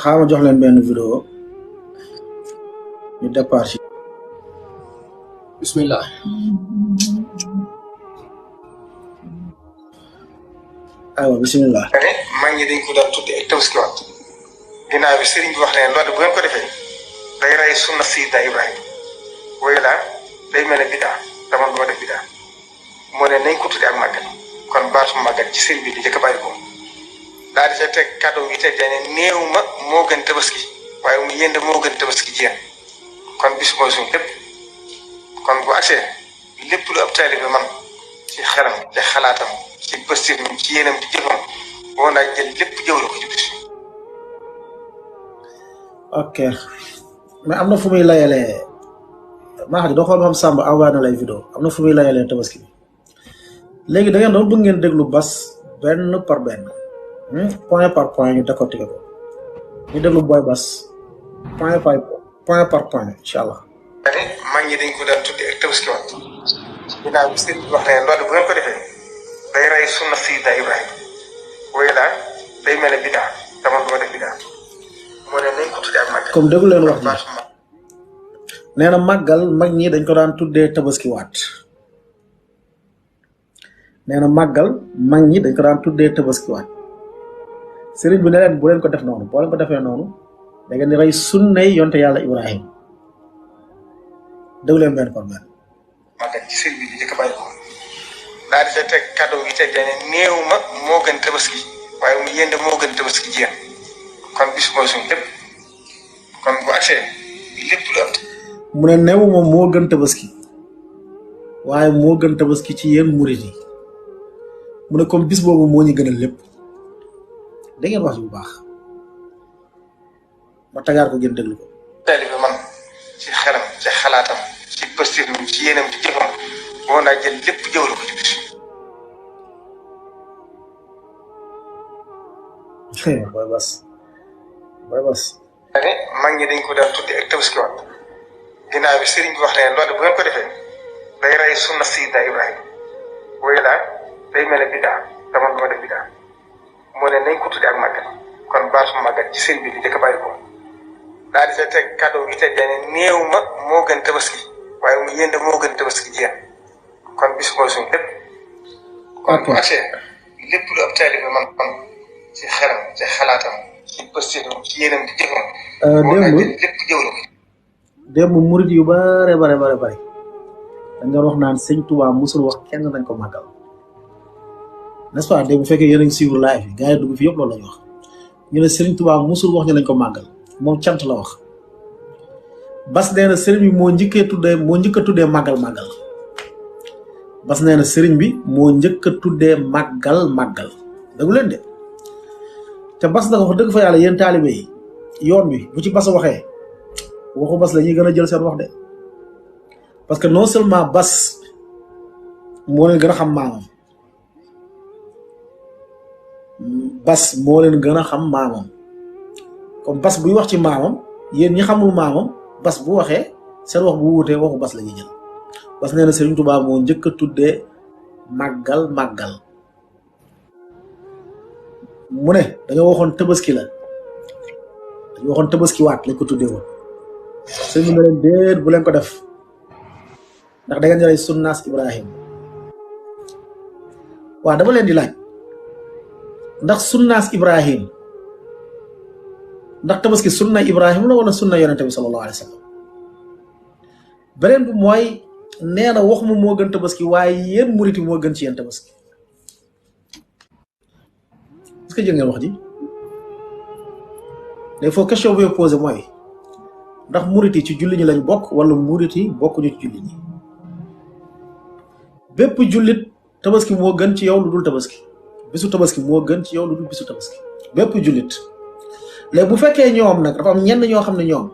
xaama jox leen benn vidéo ñu départ ci bismillah. aywa bismillah. mag ñi dañ ko daan tudde ak tabaskiwaat ginnaaw bi sëriñ bi wax ne loolu bu ngeen ko defee day rey sunna Sayyidina Ibrahima wooyu laa day mel ne bidaa dama du ma def bidaa moo ne nañ ko tudde ak màggal kon baatu màggal ci sëriñ bi di njëkk a bàyyi ko daal di ca teg kàddu gi teg ne néew ma moo gën tabaski waaye mu yéen moo gën tabaski ci yéen kon bis mooy suñ lépp kon bu agsee lépp lu ab taalibe man ci xelam ci xalaatam ci pëstinam ci yéenam di jëfam boo naa jël lépp jëwla ko ci bis ok mais am na fu muy layalee maa xam doo xool xam Samba envoyé na lay vidéo am na fu muy layalee tabaski bi léegi da ngeen doon bëgg ngeen déglu bas benn par benn point par point ñu décortiquer ko ñu déglu booy bas point par point incha allah. mag ñi dañ ko daan tudde ak tabaskiwaat ginnaaw bi sëriñ bi wax ne loolu bu ngeen ko defee day rey sunna Sayyidina Ibrahima wooyu laa day mel ne bidaa dama du ma def bidaa moo ne nañ ko tudde ak màggal comme déglu leen wax ji nee na màggal mag ñi dañ ko daan tuddee tabaskiwaat nee na màggal mag ñi dañ ko daan tuddee tabaskiwaat sëriñ bi ne leen bu leen ko def noonu boo leen ko defee noonu da ngeen di rey sunnay yonte yàlla Ibrahima déglu leen benn par benn. màggal ci sëriñ bi di njëkk a bàyyi ko daal di ca teg kàddu gi teg ne néew ma moo gën tabaski waaye mu yéen moo gën tabaski ci yéen kon bis mooy suñ lépp kon bu agsee lépp lu am. mu ne néew ma moo gën tabaski waaye moo gën tabaski ci yéen murit yi mu ne comme bis boobu moo ñu gënal lépp da ngeen wax bu baax ma tagaar ko ngeen déglu ko. taalibe man ci xelam ci xalaatam ci pëstinam ci yéenam ci jëfam boo naa jël lépp jëwla ko ci bis booy bas mag ñi dañ ko daan tudde ak tabaskiwaat ginnaaw bi sëriñ bi wax ne loolu bu ngeen ko defee day rey sunna Sayyidina Ibrahima wooyu laa day mel ne bidaa dama du ma def bidaa moo ne nañ ko tudde ak màggal kon baatu màggal ci sëriñ bi di njëkk a bàyyi ko daal di ca teg kàddu gi teg ne néew ma moo gën tabaski waaye mu yéen moo gën tabaski ci yéen kon bis mooy suñ lépp kon bu agsee lépp lu ab taalibe man ci xelam ci xalaatam ci pëstinam ci yéenam di jëfam lépp jëwla ko démb murit yu bare dañ doon wax naan sëñ Touba musul wax kenn nañ ko màggal n'est-ce pas démb bu fekkee yéen a ngi suivre live yi gars yi dugg fi yëpp loolu lañu wax ñu ne sëriñ Touba musul wax ñu nañ ko màggal moom cant la wax bas nee na sëriñ bi moo njëkk a tuddee màggal bas nee na sëriñ bi moo njëkk a tuddee màggal déggu leen de te bas nag wax dëgg fa yàlla yéen taalibe yi yoon bi bu ci bas waxee waxu bas la ñuy gën a jël seen wax de parce que non seulement bas moo leen gën a xam maamam comme bas buy wax ci maamam yéen ñi xamul maamam bas bu waxee seen wax bu wuutee waxu bas la ñuy jël bas nee na Serigne Touba moo njëkk a tuddee màggal mu ne dañoo waxoon tabaski la dañoo waxoon tabaskiwaat lañ ko tuddee woon sëñ bi ne leen déet bu leen ko def ndax da ngeen di rey sunnaas Ibrahim waaw dama leen di laaj ndax sunnaas Ibrahim ndax tabaski sunna Ibrahim la wala sunna yonente bi sallallahu alayhi wa sallam beneen bi mooy nee na waxuma moo gën tabaski waaye yéen murit yi moo gën ci yéen tabaski est-ce que jël ngeen wax ji il faut question bu posé mooy ndax murit yi ci julli ñi lañ bokk wala murit yi bokkuñu ci julli ñi bépp jullit tabaski moo gën ci yow lu dul tabaski bisu tabaski moo gën ci yow lu dul bisu tabaski bépp jullit léegi bu fekkee ñoom nag dafa am ñenn ñoo xam ne ñoom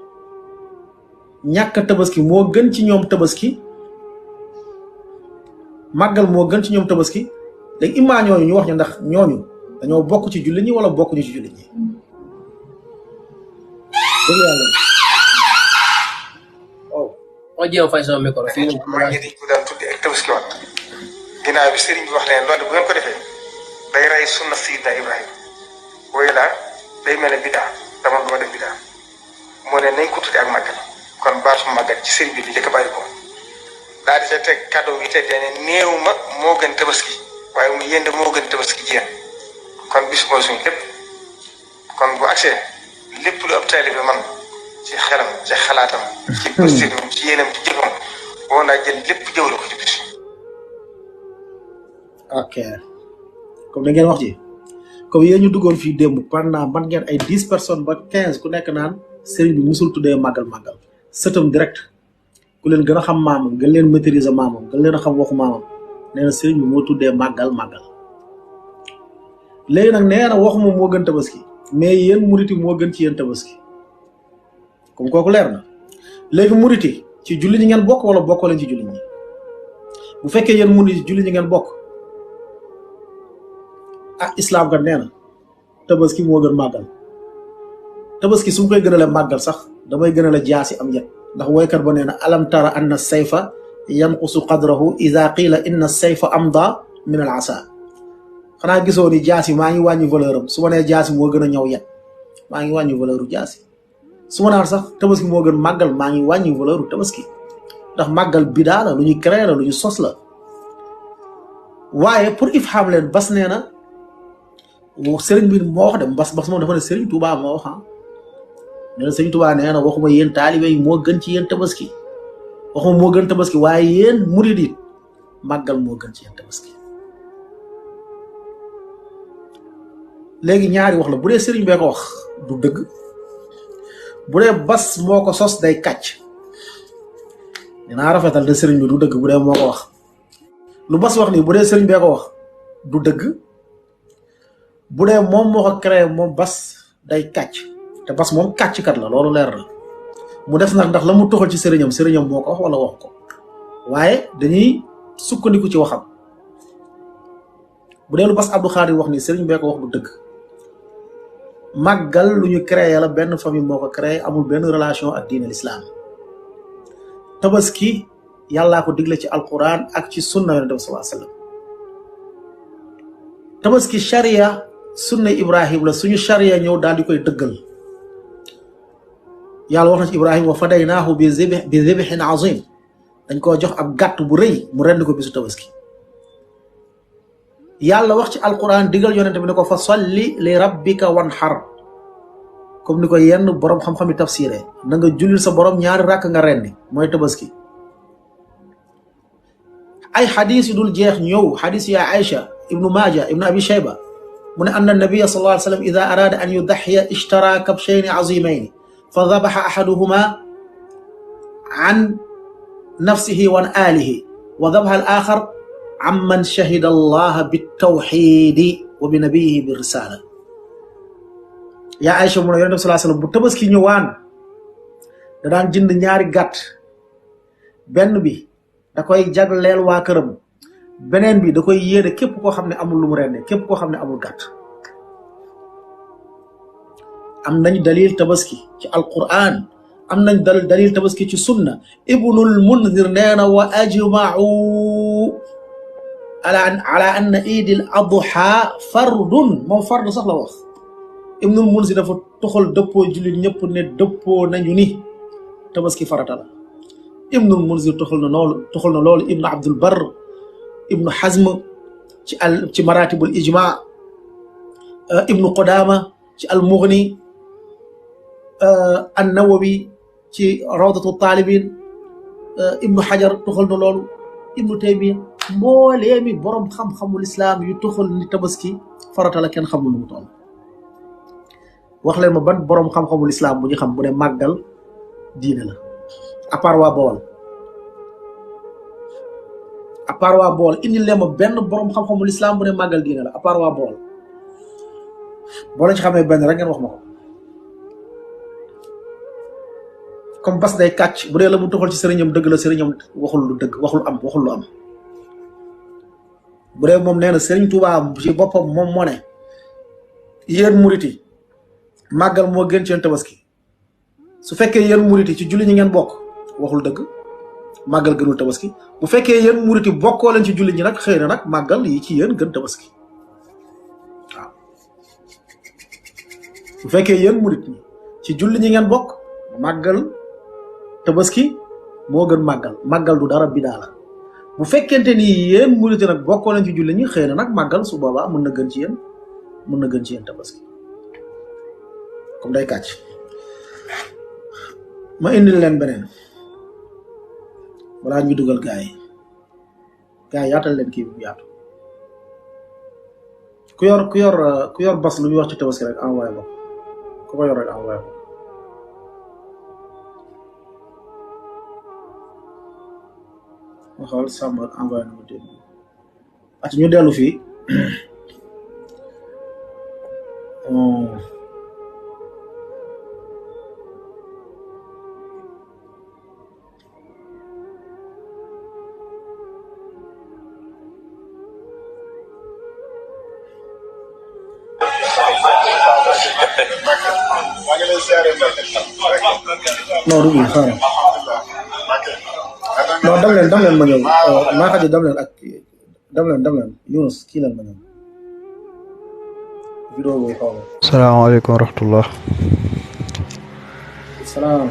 ñàkk tabaski moo gën ci ñoom tabaski màggal moo gën ci ñoom tabaski léegi imaa ñooñu ñu wax ñu ndax ñooñu dañoo bokk ci jullit ñi wala bokkuñu ci jullit ñi dëgg yàlla moo jéem fay sama micro fii mag ñi dañ ko daan tudde ak tabaskiwaat ginnaaw bi sëriñ bi wax ne loolu bu ngeen ko defee day rey sunna Sayyidina Ibrahima wooyu laa day mel ne bidaa dama du ma def nañ ko tudde ak màggal kon baatu màggal ci sëriñ bi li jëkk bàyyi ko daal di ca teg kàddu gi te ne néew ma moo gën tabaski waaye mu yéen moo gën tabaski ci yéen kon bis mooy suñu lépp kon bu agsee lépp lu ab taalibe man ci xelam ci xalaatam ci positifam ci yéenam ci jëfam woo naa jël lépp jëwlu ko ci bis ok comme da ngeen wax ji comme yéen ñu duggoon fii démb pendant man ngeen ay 10 personnes ba 15 ku nekk naan sëriñ bi musul tuddee màggal sëtam direct ku leen gën a xam maamam gën leen maîtriser maamam gën leen a xam waxu maamam nee na sëriñ bi moo tuddee màggal léegi nag nee na waxuma moo gën tabaski mais yéen muriti moo gën ci yéen tabaski comme kooku leer na léegi muriti ci julli ñi ngeen bokk wala bokkoo leen ci julli ñi bu fekkee yéen muriti ci julli ñi ngeen bokk ah islam kat nee na tabaski moo gën màggal tabaski su ma koy gënale màggal sax damay gënale jaasi am yet ndax woykat ba nee na alam tara anna sayfa yanqusu qadrahu ida qila inna sayfa amda min al asa xanaa gisoo ni jaasi maa ngi wàññi valeur am su ma nee jaasi moo gën a ñëw yet maa ngi wàññi valeur u jaasi su ma naan sax tabaski moo gën màggal maa ngi wàññi valeur u tabaski ndax màggal bidaa la lu ñu créé la lu ñu sos la waaye pour ifham leen bas nee na sëriñ bi moo wax de bas moom dafa ne sëriñ Tuubaa moo wax nee na sëriñ Tuubaa nee na waxuma yéen taalibe yi moo gën ci yéen tabaski waxuma moo gën tabaski waaye yéen murid yi màggal moo gën ci yéen tabaski léegi ñaari wax la bu dee sëriñ bee ko wax du dëgg bu dee bas moo ko sos day kàcc dinaa rafetal de sëriñ bi du dëgg bu dee moo ko wax lu bas wax nii bu dee sëriñ bee ko wax du dëgg bu dee moom moo ko créé moom bas day kàcc te bas moom kàcckat la loolu leer na mu def nag ndax la mu toxal ci sëriñam moo ko wax wala wax ko waaye dañuy sukkandiku ci waxam bu dee lu bas Abdou Khadir wax ni sëriñ bee ko wax du dëgg màggal lu ñu créé la benn famille moo ko créé amul benn relation ak diine l'islam tabaski yàllaa ko digle ci alquran ak ci sunna yonent bi sallallahu alayhi wasallam tabaski sharia sunna Ibrahim la suñu sharia ñëw daal di koy dëggal yàlla wax na ci Ibrahim wa fadaynaahu bi zibhin azim dañ koo jox ab gàtt bu rëy mu rend ko bisu tabaski yàlla wax ci alquran digal yonente bi ne ko fa salli li rabbika wanhar comme ni ko yenn borom xam-xami tafsiré na nga jullil sa borom ñaari ràkk nga rendi mooy tabaski ay xadis yu dul jeex ñëw xadis ya Aïcha ibnu Maaja ibnu Abi Shayba mu ne anna nabiyya sallallahu alayhi wa sallam ida arada an yudaxiya ishtara kabshayni azimayni fa dabaxa ahaduhuma an nafsihi wa an alihi wa dabaxa al axar amman shahida allaha bitawxidi wa bi nabiyihi bi risala yaa Aïcha mu ne yonent bi sallallahu alayhi wa sallam bu tabaski ñëwaan da daan jënd ñaari gàtt benn bi da koy jagleel waa këram beneen bi da koy yéene képp koo xam ne amul lu mu rende képp koo xam ne amul gàtt am nañ dalil tabaski ci alquran am nañ dalil tabaski ci sunna ibnul munzir nee na wa ajma'u ala anna iidil adha fardun moom fardu sax la wax ibnul munzir dafa toxal dëppoo jullit ñëpp ne dëppoo nañu ni tabaski farata la ibnul munzir toxal na loolu ibnu abdul bar ibnu hazm ci maratibul ijma ibnu qudama ci al mughni an nawawi ci rawdatu talibin ibnu hajar toxal na loolu ibnu taymiya mbooleemi borom xam-xamul islam yu toxal ni tabaski farata la kenn xamul lu mu toll wax leen ma ban borom xam-xamul islam bu ñu xam bu ne màggal diine la à part waa Bawol indil leen ma benn borom xam-xamul islam bu ne màggal diine la à part waa Bawol boo la ci xamee benn rek ngeen wax ma ko comme bas day kàcc bu dee la mu toxal ci sëriñam dëgg la sëriñam waxul lu dëgg waxul lu am bu dee moom nee na sëriñ Tuubaa ci boppam moom moo ne yéen muriti màggal moo gën ci yéen tabaski su fekkee yéen muriti ci julli ñi ngeen bokk waxul dëgg màggal gënul tabaski bu fekkee yéen muriti bokkoo leen ci julli ñi nag xëy na nag màggal yi ci yéen gën tabaski waaw bu fekkee yéen murit ñi ci julli ñi ngeen bokk màggal tabaski moo gën màggal du dara bidaa la bu fekkente ni yéen murit nag bokkoo leen ci julli ñi xëy na nag màggal su boobaa mën na gën ci yéen tabaski comme day kàcc ma indil leen beneen balaa ñu dugal gaay yaatal leen kii bu yaatu ku yor bas lu ñuy wax ci tabaski rek envoyé ko ku ko yor rek envoyé ko ma xool Samba envoyé na ma dégg at ñu dellu fii non du xaaral non dem leen ma ñëw maa xaji dem leen Yunus kii leen ma ñëw vidéo boobu xaw ma salaamaaleykum wa rahmatullah salaam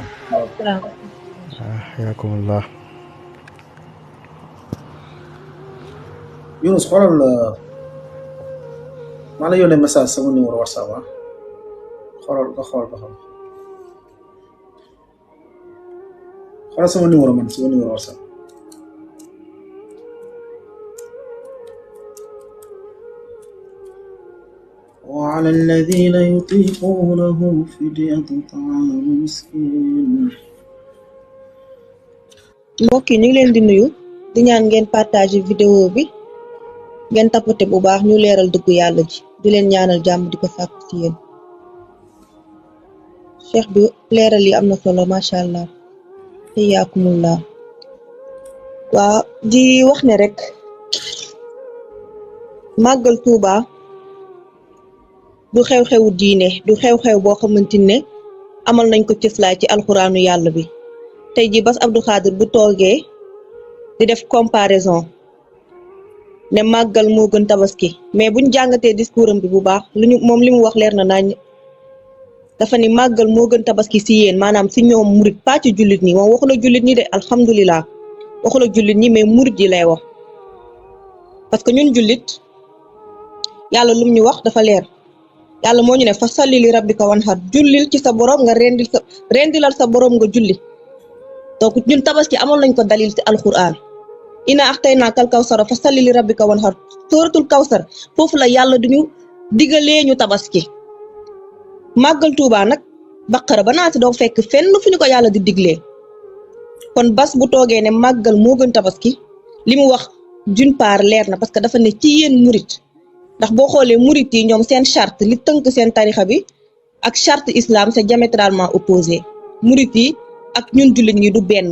yaakumullah Yunus xoolal maa la yónnee message sama numéro WhatsApp xoolal ba xam xoolal sama numéro WhatsApp وعلى الذين يطيقونه فدية طعام مسكين mbokk yi ñu ngi leen di nuyu di ñaan ngeen partager vidéo bi ngeen tapoté bu baax ñu leeral dëggu yàlla ji di leen ñaanal jàmm di ko sàkk ci yéen cheikh bi leeral yi am na solo macha allah xiyaakumullah waa di wax ne rek màggal Tuuba du xew-xewu diine du xew-xew boo xamante ne amal nañ ko cëslaay ci alxuraanu yàlla bi tey ji Bass Abdou Khadre bu toogee di def comparaison ne màggal moo gën tabaski mais buñ jàngatee discours am bi bu baax moom li mu wax leer na nañ dafa ni màggal moo gën tabaski si yéen maanaam si ñoom murit pas ci jullit ñi moom waxula jullit ñi de alhamdulilah waxula jullit ñi mais murit yi lay wax parce que ñun jullit yàlla lum ñu wax dafa leer yàlla moo ñu ne fa salli li rabbika wanhar jullil ci sa borom nga rendilal sa borom nga julli donc ñun tabaski amoon nañ ko dalil ci alquran ina axtaynaakal kawsara fa salli li rabbika wanhar suratul kawsar foofu la yàlla duñu digalee ñu tabaski màggal Tuuba nag baqara ba naati doo fekk fenn fu ñu ko yàlla di diglee kon Bass bu toogee ne màggal moo gën tabaski li mu wax d'une part leer na parce que dafa ne ci yéen murit ndax boo xoolee murit yi ñoom seen charte li tënk seen tarixa bi ak charte islam c'est diamétralement opposé murit yi ak ñun jullit ñi du benn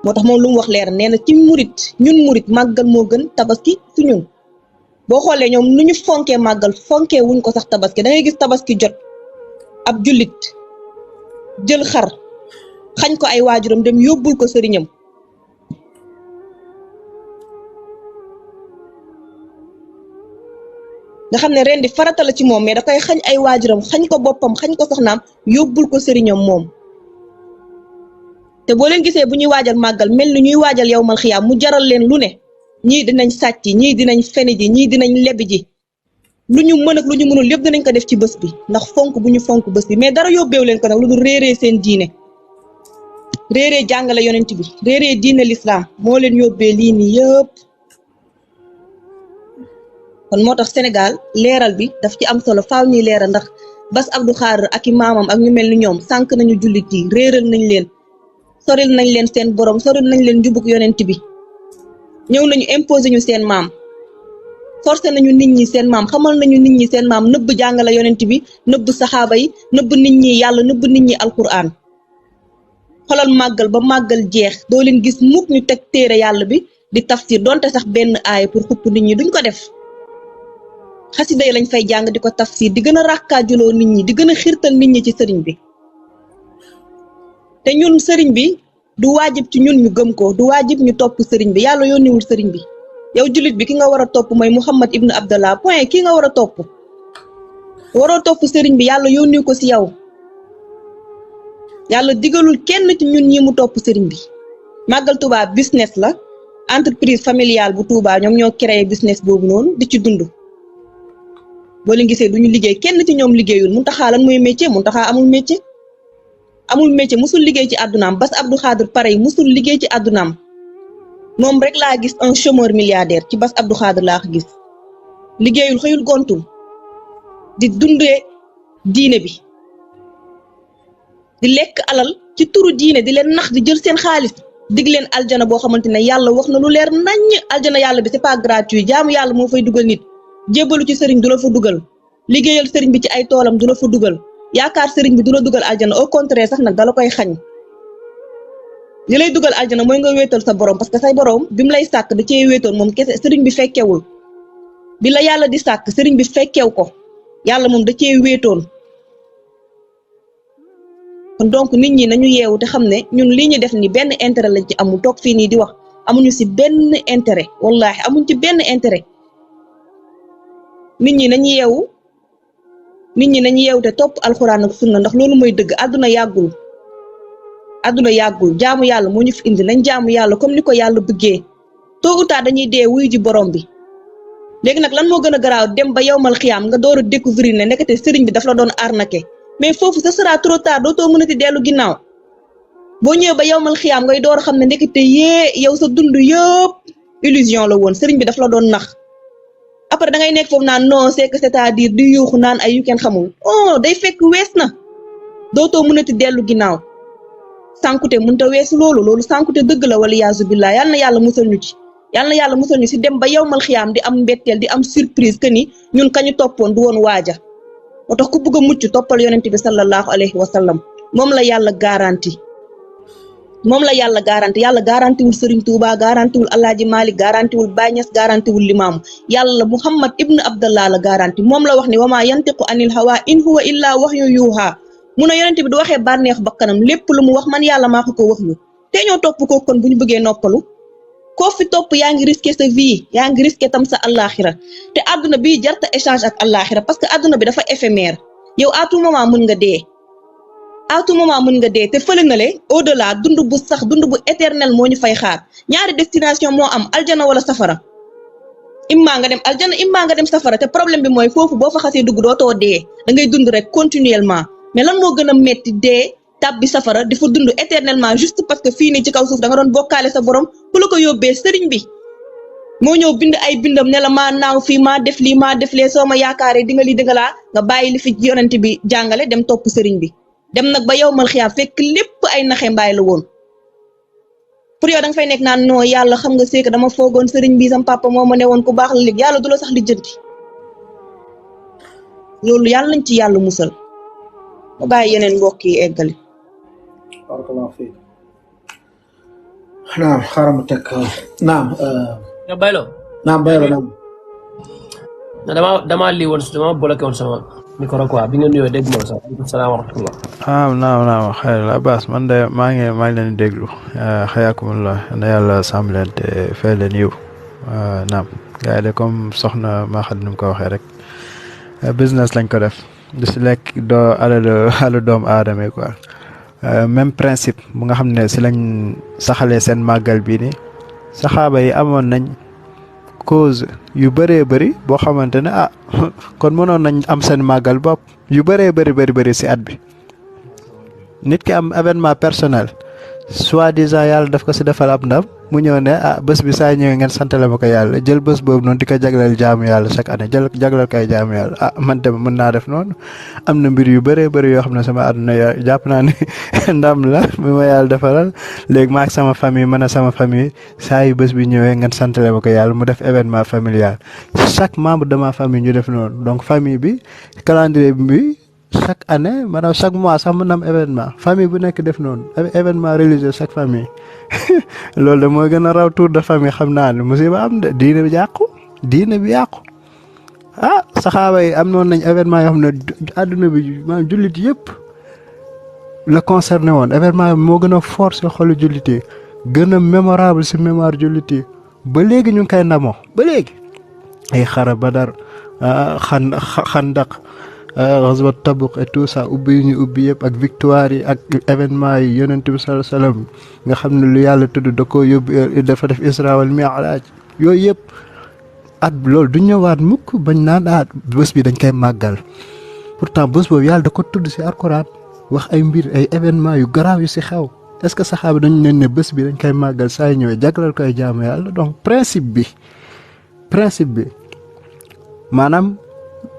moo tax moom lu mu wax leer nee na ci murit ñun murit màggal moo gën tabaski su ñun boo xoolee ñoom nu ñu fonkee màggal fonkee wuñ ko sax tabaski da ngay gis tabaski jot ab jullit jël xar xañ ko ay waajuram dem yóbbul ko sëriñam nga xam ne ren di farata la ci moom mais da koy xañ ay waajuram xañ ko boppam xañ ko soxnaam yóbbul ko sëriñam moom te boo leen gisee bu ñuy waajal màggal mel ni ñuy waajal yawmal xiyaam mu jaral leen lu ne ñii dinañ sàcc ñii dinañ feni ji ñii dinañ lebi ji lu ñu mën ak lu ñu mënul lépp dinañ ko def ci bés bi ndax fonk bu ñu fonk bés bi mais dara yóbbeewu leen ko nag lu dul réeree seen diine réeree jàngale yonent bi réeree diine l'islam moo leen yóbbee lii nii yëpp kon moo tax Sénégal leeral bi daf ci am solo faaw ñuy leeral ndax Bass Abdou Khadre ak i maamam ak ñu mel ni ñoom sànq nañu jullit yi réeral nañ leen soril nañ leen seen borom soril nañ leen njubug yonent bi ñëw nañu imposer ñu seen maam forcé nañu nit ñi seen maam xamal nañu nit ñi seen maam nëbb jàngale yonent bi nëbb saxaaba yi nëbb nit ñi yàlla nëbb nit ñi alquran xolal màggal ba màggal jeex doo leen gis mukk ñu teg téere yàlla bi di tafsir donte sax benn aaya pour xupp nit ñi duñ ko def xasida yi lañ fay jàng di ko tafsir di gën a ràkkaajuloo nit ñi di gën a xiirtal nit ñi ci sëriñ bi te ñun sëriñ bi du waajib ci ñun ñu gëm ko du waajib ñu topp sëriñ bi yàlla yónniwul sëriñ bi yow jullit bi ki nga war a topp mooy Muhammad ibnu Abdallah point ki nga war a topp waroo topp sëriñ bi yàlla yónni ko si yow yàlla digalul kenn ci ñun ñi mu topp sëriñ bi màggal Touba business la entreprise familiale bu Touba ñoom ñoo créé business boobu noonu di ci dund boo leen gisee du ñu liggéey kenn ci ñoom liggéeyul Mountakha lan mooy métier Mountakha amul métier musul liggéey ci àddunaam Bass Abdou Khadre pareil musul liggéey ci àddunaam moom rek laa gis un chômeur milliardaire ci Bass Abdou Khadre laa ko gis liggéeyul xëyul gontul di dundee diine bi di lekk alal ci turu diine di leen nax di jël seen xaalis dig leen aljana boo xamante ne yàlla wax na lu leer naññ aljana yàlla bi c'est pas gratuit jaamu yàlla moo fay dugal nit jébbalu ci sëriñ du la fa dugal liggéeyal sëriñ bi ci ay toolam du la fa dugal yaakaar sëriñ bi du la dugal aljana au contraire sax nag dala koy xañ li lay dugal aljana mooy nga wéetal sa borom parce que say borom bi mu lay sàkk da cee wéetoon moom kese sëriñ bi fekkewul bi la yàlla di sàkk sëriñ bi fekkew ko yàlla moom da cee wéetoon kon donc nit ñi nañu yeewu te xam ne ñun li ñu def ni benn intérêt lañ ci amul toog fii nii di wax amuñu ci benn intérêt wallahi amuñ ci benn intérêt nit ñi nañu yeewu te topp alxuraan ak sunna ndax loolu mooy dëgg àdduna yàggul jaamu yàlla moo ñu fi indi nañ jaamu yàlla comme ni ko yàlla bëggee tôt ou tard dañuy dee wuyu ji borom bi léegi nag lan moo gën a garaaw dem ba yowmal xiyaam nga door a découvrir ne nekkate sëriñ bi daf la doon arnaqué mais foofu ce sera trop tard dootoo mënati dellu ginnaaw boo ñëwee ba yowmal xiyaam ngay door a xam ne nekkate yow sa dund yëpp illusion la woon sëriñ bi daf la doon nax après da ngay nekk foofu naan non c'est-à-dire di yuuxu naan ay yu kenn xamul day fekk wees na dootoo mënati dellu ginnaaw sànkute mënta weesu loolu sànkute dëgg la wala yaasu billah yal na yàlla musal ñu ci yal na yàlla musal ñu si dem ba yowmal xiyaam di am mbetteel di am surprise que ni ñun kañu toppoon du woon waaja moo tax ku bëgg a mucc toppal yonent bi sallallahu alayhi wa sallam moom la yàlla garanti yàlla garantiwul Serigne Touba garantiwul Alaaji Malik garantiwul Baay Ñas garantiwul Limaamu yàlla Muhammad ibn Abdallah la garanti moom la wax ni wama yantiqu anil hawa in huwa illa wahyu yuha mu ne yonent bi du waxee bànneex bakkanam lépp lu mu wax man yàlla maa ko wax ñu te ñoo topp ko kon bu ñu bëggee noppalu koo fi topp yaa ngi risqué sa vie yaa ngi risqué tam sa àllaaxira te àdduna bi jarta échange ak àllaaxira parce que àdduna bi dafa éphémère yow à tout moment mën nga dee te fële na le au delà dund bu sax dund bu éternel moo ñu fay xaar ñaari destination moo am aljana wala safara imma nga dem aljana imma nga dem safara te problème bi mooy foofu boo fa xasee dugg dootoo dee da ngay dund rek continuellement mais lan moo gën a metti dee tàbbi safara di fa dund éternellement juste parce que fii nii ci kaw suuf da nga doon bokkaale sa borom ku la ko yóbbee sëriñ bi moo ñëw bind ay bindam ne la maa naaw fii maa def lii maa def lee soo ma yaakaaree di nga lii di nga laa nga bàyyi li fi yonent bi jàngale dem topp sëriñ bi dem nag ba yowmal xiyaam fekk lépp ay naxe mbaay la woon pour yow da nga fay nekk naan non yàlla xam nga seek dama foogoon sëriñ bi sam papa moo ma ne woon ku baax la léegi yàlla du la sax lijjanti loolu yàlla nañ ci yàlla musal ba bàyyi yeneen mbokk yi eggali. barakallahu fiik naam xaaral ma teg naam nga baylo naam dama lii woon dama bloqué woon sama micro quoi bi nga nuyoo dégg ma sax salaam wa rahmatullah naam xëy na Abbas man de maa ngi leen di déglu xayaakumullah na yàlla sàmm leen te fay leen yiw naam gars yi de comme soxna maa xam ni mu ko waxee rek business lañ ko def di si lekk alalu doomu aadama yi quoi même principe bu nga xam ne si lañ saxalee seen màggal bii ni saxaaba yi amoon nañ cause yu bëree bëri boo xamante ne kon mënoon nañ am seen màggal bopp yu bëree bëri si at bi nit ki am événement personnel soi-disant yàlla daf ko si defal ab ndam mu ñëw ne bés bi saa ñëwee ngeen santale ma ko yàlla jël bés boobu noonu di ko jagleel jaamu yàlla chaque année jagleel koy jaamu yàlla man tamit mën naa def noonu am na mbir yu bëree bëri yoo xam ne sama àdduna jàpp naa ne ndam la bi ma yàlla defalal léegi maak sama famille mën a sama famille saa yu bés bi ñëwee ngeen santale ma ko yàlla mu def événement familial chaque membre de ma famille ñu def noonu donc famille bi calendrier bi chaque année maanaam chaque mois sax mën na am événement famille bu nekk def noonu événement religieux chaque famille loolu de mooy gën a raw tour de famille xam naa ne musiba am de diine bi yàqu saxaaba yi am noonu nañ événement yoo xam ne àdduna bi maanaam jullit yëpp la concerné woon événement bi moo gën a fort si xolu jullit yi gën a mémorable si mémoire jullit yi ba léegi ñu ngi koy ndamoo ba léegi ay xare Badar xandaq ghazwat Tabuk et tout ça ubbi ñu ubbi yëpp ak victoire yi ak événement yi yonent bi sallallahu alayhi wasallam nga xam ne lu yàlla tudd da koo yóbbu dafa def Isra wal Mi'raj yooyu yëpp at loolu du ñëwaat mukk bañ naan bés bi dañ koy màggal pourtant bés boobu yàlla da ko tudd ci alquran wax ay mbir ay événement yu garaaw yu ci xew est-ce que saxaaba dañu ne bés bi dañ koy màggal saa yu ñëwee jagleel koy jaamu yàlla donc principe bi maanaam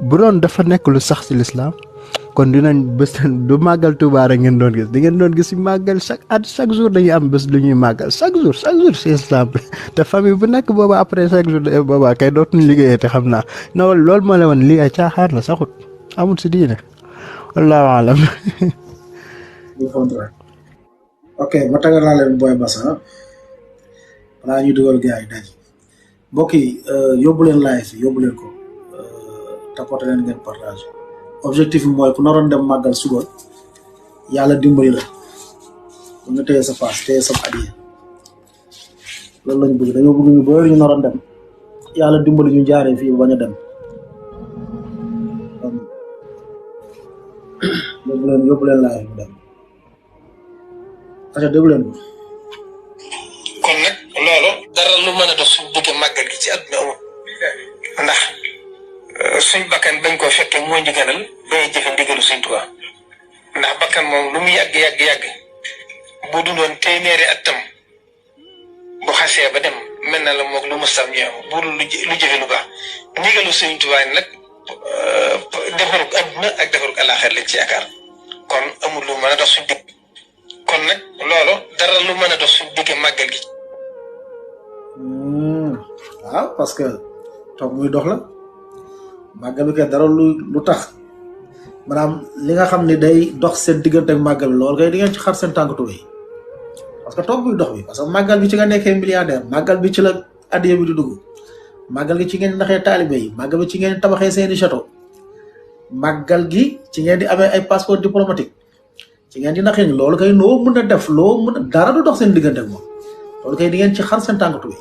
bu doon dafa nekk lu sax ci l'islam kon dinañ bés du màggal Tuubaa rek ngeen doon gis di ngeen doon gis ci màggal chaque jour dañuy am bés lu ñuy màggal chaque jour ci islam te famille bu nekk booba après chaque jour booba kay dootuñ liggéeyee te xam naa non loolu moo la woon lii ay caaxaar la saxut amul ci diine wallaahu alam. ok ma tagal naa leen Boy Bass balaa ñuy dugal gars yi daji mbokk yi yóbbu leen live yi yóbbu leen ko tapoté leen ngeen partage objectif bi mooy ku naroon dem màggal suba yàlla dimbali la bu nga téye sa paas téye sa adiya loolu lañ bëgg dañoo bëgg ñu bëri ñu naroon dem yàlla dimbali ñu jaaree fii bañ a dem yóbbu leen live bi dem aca déglu leen ko kon nag loolu dara lu mën a dox suñ bëgg màggal gi ci àdduna amul ndax suñ bakkan bañ koo fekkee moo ñu gënal bañ a jëfe ndigalu suñ Tuubaa ndax bakkan moom lu mu yàgg bu dundoon téeméeri atam bu xasee ba dem mel na la moog lu mustam ñëw bu dul lu jëfe lu baax ndigalu suñ Tuubaa nag defarug àdduna ak defarug àllaaxira lañ ci yaakaar kon amul lu mën a dox suñ digg kon nag loolu dara lu mën a dox suñ digg màggal gi waaw parce que toog muy dox la màggal bi kay dara lu tax maanaam li nga xam ne day dox seen diggante ak màggal bi loolu kay di ngeen ci xar seen tànk tubéy parce que toog muy dox bi parce que màggal bi ci nga nekkee milliardaire màggal bi ci la addiya bi di dugg màggal gi ci ngeen naxee taalibe yi màggal bi ci ngeen tabaxee seeni château màggal gi ci ngeen di amee ay passeport diplomatique ci ngeen di naxee ni loolu kay loo mën a def loo mën a dara du dox seen diggante ak moom loolu kay di ngeen ci xar seen tànk tubéy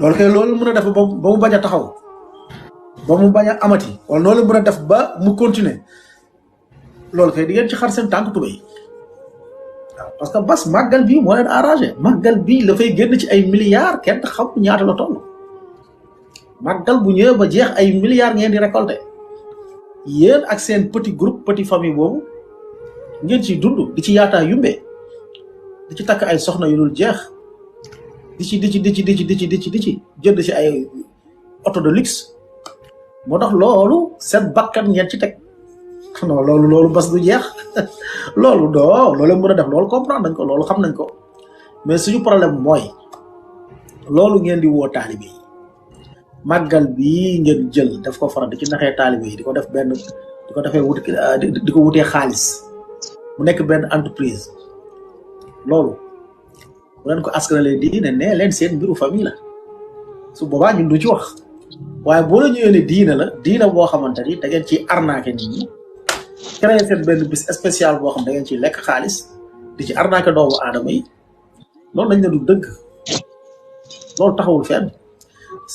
loolu kay loolu mën a def ba mu bañ a taxaw ba mu bañ a amati wala loolu mën a def ba mu continuer loolu kay di ngeen ci xar seen tànk tubéy waaw parce que bas màggal bi moo leen arrangé màggal bi la fay génn ci ay milliards kenn xam ñaata la toll màggal bu ñëwee ba jeex ay milliards ngeen di récolter yéen ak seen petit groupe petit famille boobu ngeen ciy dund di ci yaataa yumbe di ci takk ay soxna yu dul jeex di ci jënd ci ay auto de luxe moo tax loolu seen bakkan ngeen ci teg non loolu bas du jeex loolu loolu mën a def loolu comprendre nañ ko loolu xam nañ ko mais suñu problème mooy loolu ngeen di woo taalibe yi màggal bi ngeen jël daf ko faral di ci naxee taalibe yi di ko def benn di ko defee wuti di ko wutee xaalis mu nekk benn entreprise loolu bu leen ko askanalee diine ne leen seen mbiru famille la su boobaa ñun du ci wax waaye boo la ñëwee ne diine la diine boo xamante ni da ngeen ciy arnaqué nit ñi créé seen benn bis spécial boo xam da ngeen ciy lekk xaalis di ci arnaqué doomu aadama yi loolu lañ ne du dëgg loolu taxawul fenn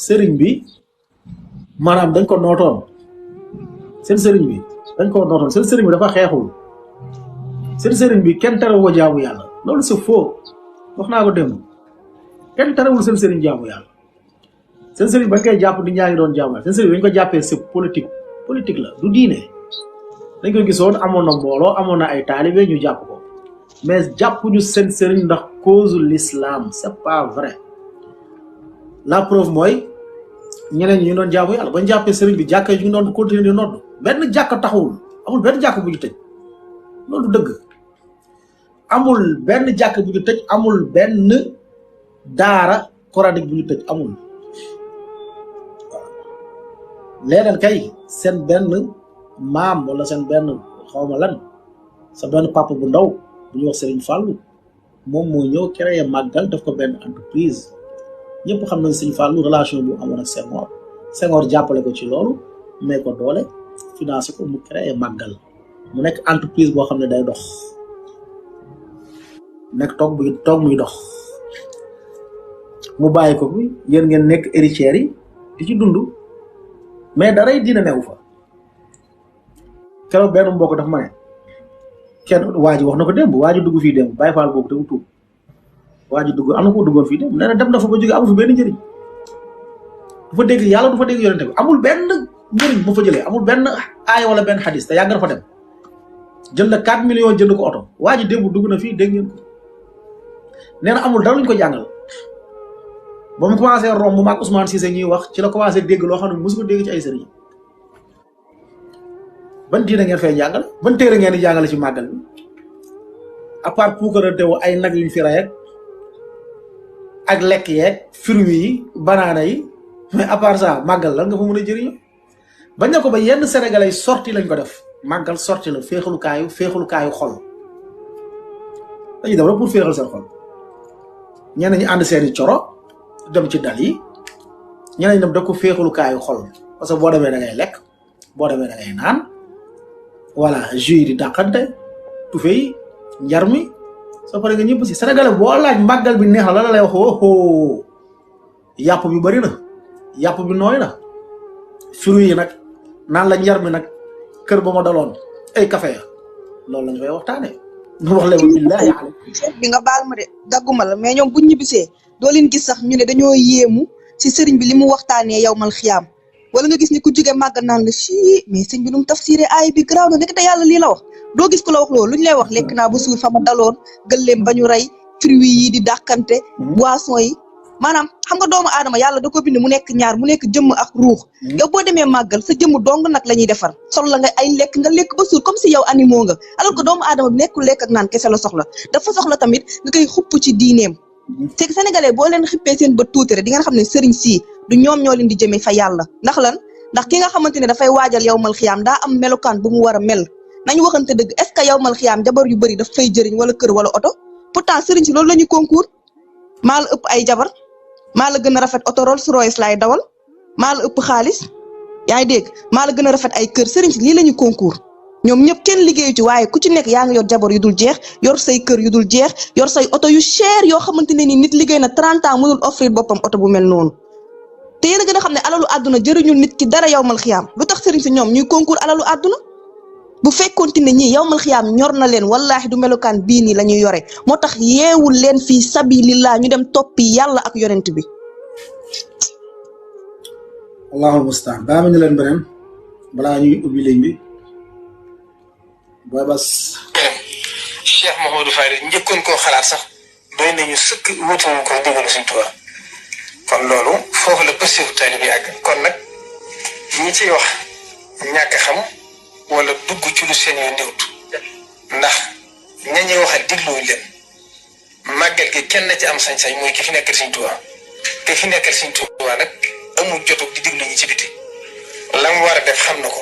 sëriñ bi maanaam dañ ko nootoon seen sëriñ bi dañ ko nootoon seen sëriñ bi dafa xeexul seen sëriñ bi kenn terewul jaamu yàlla loolu c'est faux wax naa ko démb kenn terewul seen sëriñ jaamu yàlla seen sëriñ bañ koy jàpp di ñaa ngi doon jaamu yàlla seen sëriñ bañ ko jàppee c'est politique la du diine dañ ko gisoon amoon na mbooloo amoon na ay taalibe ñu jàpp ko mais jàppuñu seen sëriñ ndax cause l'islam c'est pas vrai la preuve mooy ñeneen ñi ñu doon jaamu yàlla bañ jàppee sëriñ bi jàkka yi ñu doon continuer di nodd benn jàkka taxawul amul benn jàkka bu ñu tëj loolu dëgg amul benn jàkka bu ñu tëj amul benn daara coranique bu ñu tëj amul leneen kay seen benn maam wala seen benn xawma lan sa benn papa bu ndaw bu ñuy wax Serigne Fallou moom moo ñëw créé màggal def ko benn entreprise ñëpp xam nañ Serigne Fallou relation bu amoon ak Senghor jàppale ko ci loolu may ko doole financé ko mu créé màggal mu nekk entreprise boo xam ne day dox nekk toog muy dox mu bàyyi ko bi yéen ngeen nekk héritières yi di ci dund mais daray dina newu fa keroog benn mbokk daf ma ne kenn waa ji wax na ko démb waa ji dugg fii démb Baye Fall boobu te mu tuub waa ji dugg am na ko duggoon fii démb nee na dem na fa ba jóge amul fi benn njëriñ du fa dégg yàlla du fa dégg yonente bi amul benn njëriñ bu fa jëlee amul benn aaya wala benn xadis te yàgg na fa dem jël na 4 millions jënd ko oto waa ji démb dugg na fii dégg ngeen ko nee na amul dara luñ ko jàngal ba mu commencé romb maag Ousmane Cissé ñuy wax ci la commencé dégg loo xam ne mosu ko dégg ci ay sëriñ ban diina ngeen fay jàngale ban téere ngeen di jàngale ci màggal bi à part puukarante wu ay nag yuñ fi rey ak lekk yeeg fruits yi banaana yi mais à part ça màggal lan nga fa mën a jëriñoo bañ na ko ba yenn sénégalais sorti lañ ko def màggal sorti la féexalukaayu xol dañuy dem rek pour féexal seen xol ñenn ñi ànd seeni coro dem ci dal yi ñeneen dem def ko féexalukaayu xol parce que boo demee da ngay lekk boo demee da ngay naan voilà jus yi di dàqante tufe yi njar mi soo paree nga ñëpp si sénégalais boo laaj màggal bi neex la la lay wax oh yàpp bi bëri na yàpp bi nooy na fruits yi nag naan la njar mi nag kër ba ma daloon ay café ya loolu lañ fay waxtaane nu wax leen billahi aleykum bi nga baal ma de dagguma la mais ñoom buñ ñibbisee doo leen gis sax ñu ne dañoo yéemu si sëriñ bi li mu waxtaanee yow mal xiyaam wala nga gis ni ku jóge màgg naan la fii mais sëñ bi nu mu tafsiré aay bi garaaw na nekk te yàlla lii la wax doo gis ku la wax loolu luñ lay wax lekk naa ba suur fa ma daloon gëlleem ba ñu rey fruits yi di dàkkante boisson yi maanaam xam nga doomu aadama yàlla da ko bind mu nekk ñaar mu nekk jëmm ak ruux yow boo demee màggal sa jëmm dong nag la ñuy defar sol la nga ay lekk nga lekk ba suur comme si yow animaux nga alors que doomu aadama bi nekkul lekk ak naan kese la soxla dafa soxla tamit nga koy xupp ci diineem c'est que sénégalais boo leen xippee seen bët tuuti rek di nga xam ne sëriñ sii du ñoom ñoo leen di jëmee fa yàlla ndax lan ndax ki nga xamante ne dafay waajal yawmal xiyaam daa am melokaan bu mu war a mel nañu waxante dëgg est ce que yawmal xiyaam jabar yu bëri daf fay jëriñ wala kër wala oto pourtant sëriñ si loolu la ñuy concours maa la ëpp ay jabar maa la gën a rafet oto Rolls Royce laay dawal maa la ëpp xaalis yaa ngi dégg maa la gën a rafet ay kër sëriñ si lii la ñuy concours ñoom ñëpp kenn liggéeyu ci waaye ku ci nekk yaa ngi yor jabar yu dul jeex yor say kër yu dul jeex yor say oto yu cher yoo xamante ne ni nit liggéey na 30 ans mënul offrir boppam oto bu mel noonu te yéen a gën a xam ne alalu àdduna jëriñul nit ki dara yawmal xiyaam lu tax sëriñ si ñoom ñuy concours alalu àdduna bu fekkoonte ne ñii yawmal xiyaam ñor na leen wallaahi du melokaan bii nii la ñuy yore moo tax yeewul leen fii sabilillah ñu dem toppi yàlla ak yonent bi. allahul mustaan baa ma ñu leen beneen balaa ñuy ubbi ligne bi booy bas Cheikh Mouhamadou Fadil njëkkoon koo xalaat sax doy nañu sëkk wutuñu ko digalu Sëñ Tuubaa kon loolu foofu la pëstéefu taalibe bi àgg kon nag ñi ciy wax ñàkk xam wala dugg ci lu seen yoon néewut ndax ña ñuy waxal digluwuñ leen màggal gi kenn ci am sañ-sañ mooy ki fi nekkal Sëñ Tuubaa te fi nekkal Sëñ Tuubaa nag amul jotug di diglu ñi ci biti la mu war a def xam na ko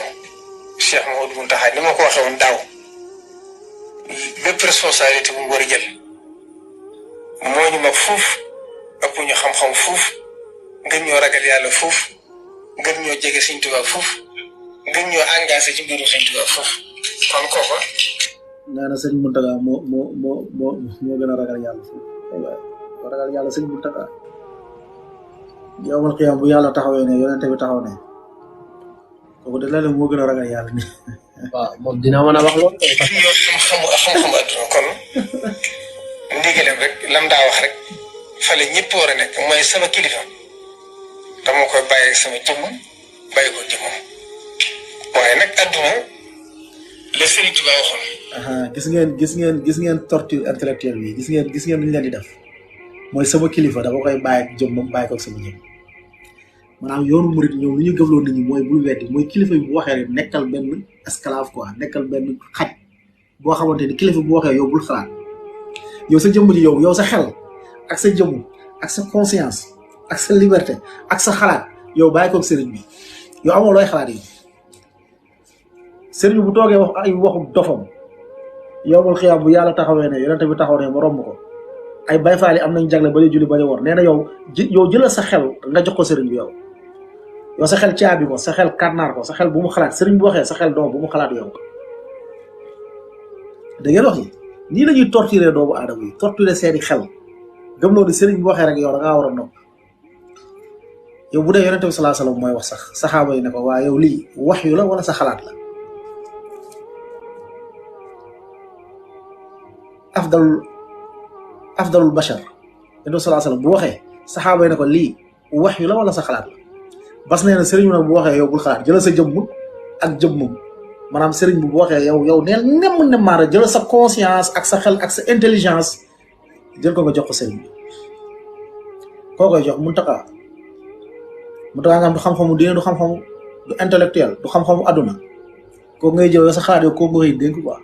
Cheikh Mouhamadou Mountakha ni ma ko waxee woon daaw bépp responsabilité bu mu war a jël moo ñu mag fuuf ëpp ñu xam-xam fuuf gën ñoo ragal yàlla fuuf gën ñoo jege Sëñ Tuubaa fuuf gën ñoo engagé ci mbiru Sëñ Tuubaa fuuf kon kooku nee na sëñ Mountakha moo gën a ragal yàlla fuuf aywa ragal yàlla sëñ Mountakha yawmal qiyaam bu yàlla taxawee ne yonente bi taxaw ne kooku de léeg-léeg moo gën a ragal yàlla ni waaw moom dinaa mën a wax loolu. yow xam-xamu adduna kon ndigalem rek lam daa wax rek fale ñëpp war a nekk mooy sama kilifa dama koy bàyyi sama jëmm bàyyi ko jëmmam waaye nag adduna la Sëriñ Tuubaa waxoon. gis ngeen torture intellectuelle bi gis ngeen lu ñu leen di def mooy sama kilifa dafa koy bàyyi ak jëmmam bàyyi ko ak sama jëmm maanaam yoonu murit ñoom lu ñu gëmloo nit ñi mooy bul weddi mooy kilifa bi bu waxee rek nekkal benn esclave quoi nekkal benn xaj boo xamante ni kilifa bu waxee yow bul xalaat yow sa jëmm ji yow sa xel ak sa jëmm ak sa conscience ak sa liberté ak sa xalaat yow bàyyi ko ak sëriñ bi yow amoo looy xalaat yi sëriñ bu toogee wax ay waxu dofam yowmal xiyaam bu yàlla taxawee ne yonente bi taxaw ne ma romb ko ay bayfaal yi am nañ jagle ba ñu julli ba ñu war nee na yow jëlal sa xel nga jox ko sëriñ bi yow sa xel caabi ko sa xel kànnaar ko sa xel bu mu xalaat sëriñ bu waxee sa xel doom bu mu xalaat yow da ngeen wax nii la ñuy torturer doomu aadama yi torturer seeni xel gëm loo ni sëriñ bu waxee rek yow da ngaa war a nopp yow bu dee yonente bi salaa salaam mooy wax sax saxaaba yi ne ko waa yow lii wax yu la wala sa xalaat la afdalul bashar yonent sallallahu alayhi wasallam bu waxee saxaaba yi ne ko lii wax yu la wala sa xalaat la bas nee na sëriñ bi nag bu waxee yow bul xalaat jëlal sa jëmm ak jëmmam maanaam sëriñ bi bu waxee yow neel nem maara jëlal sa conscience ak sa xel ak sa intelligence jël ko nga jox ko sëriñ bi koo koy jox Muntaxa nga xam du xam-xamu diine du xam-xamu du intellectuel du xam-xamu àdduna koo ngay jël sa xalaat yow koo nga koy dénk quoi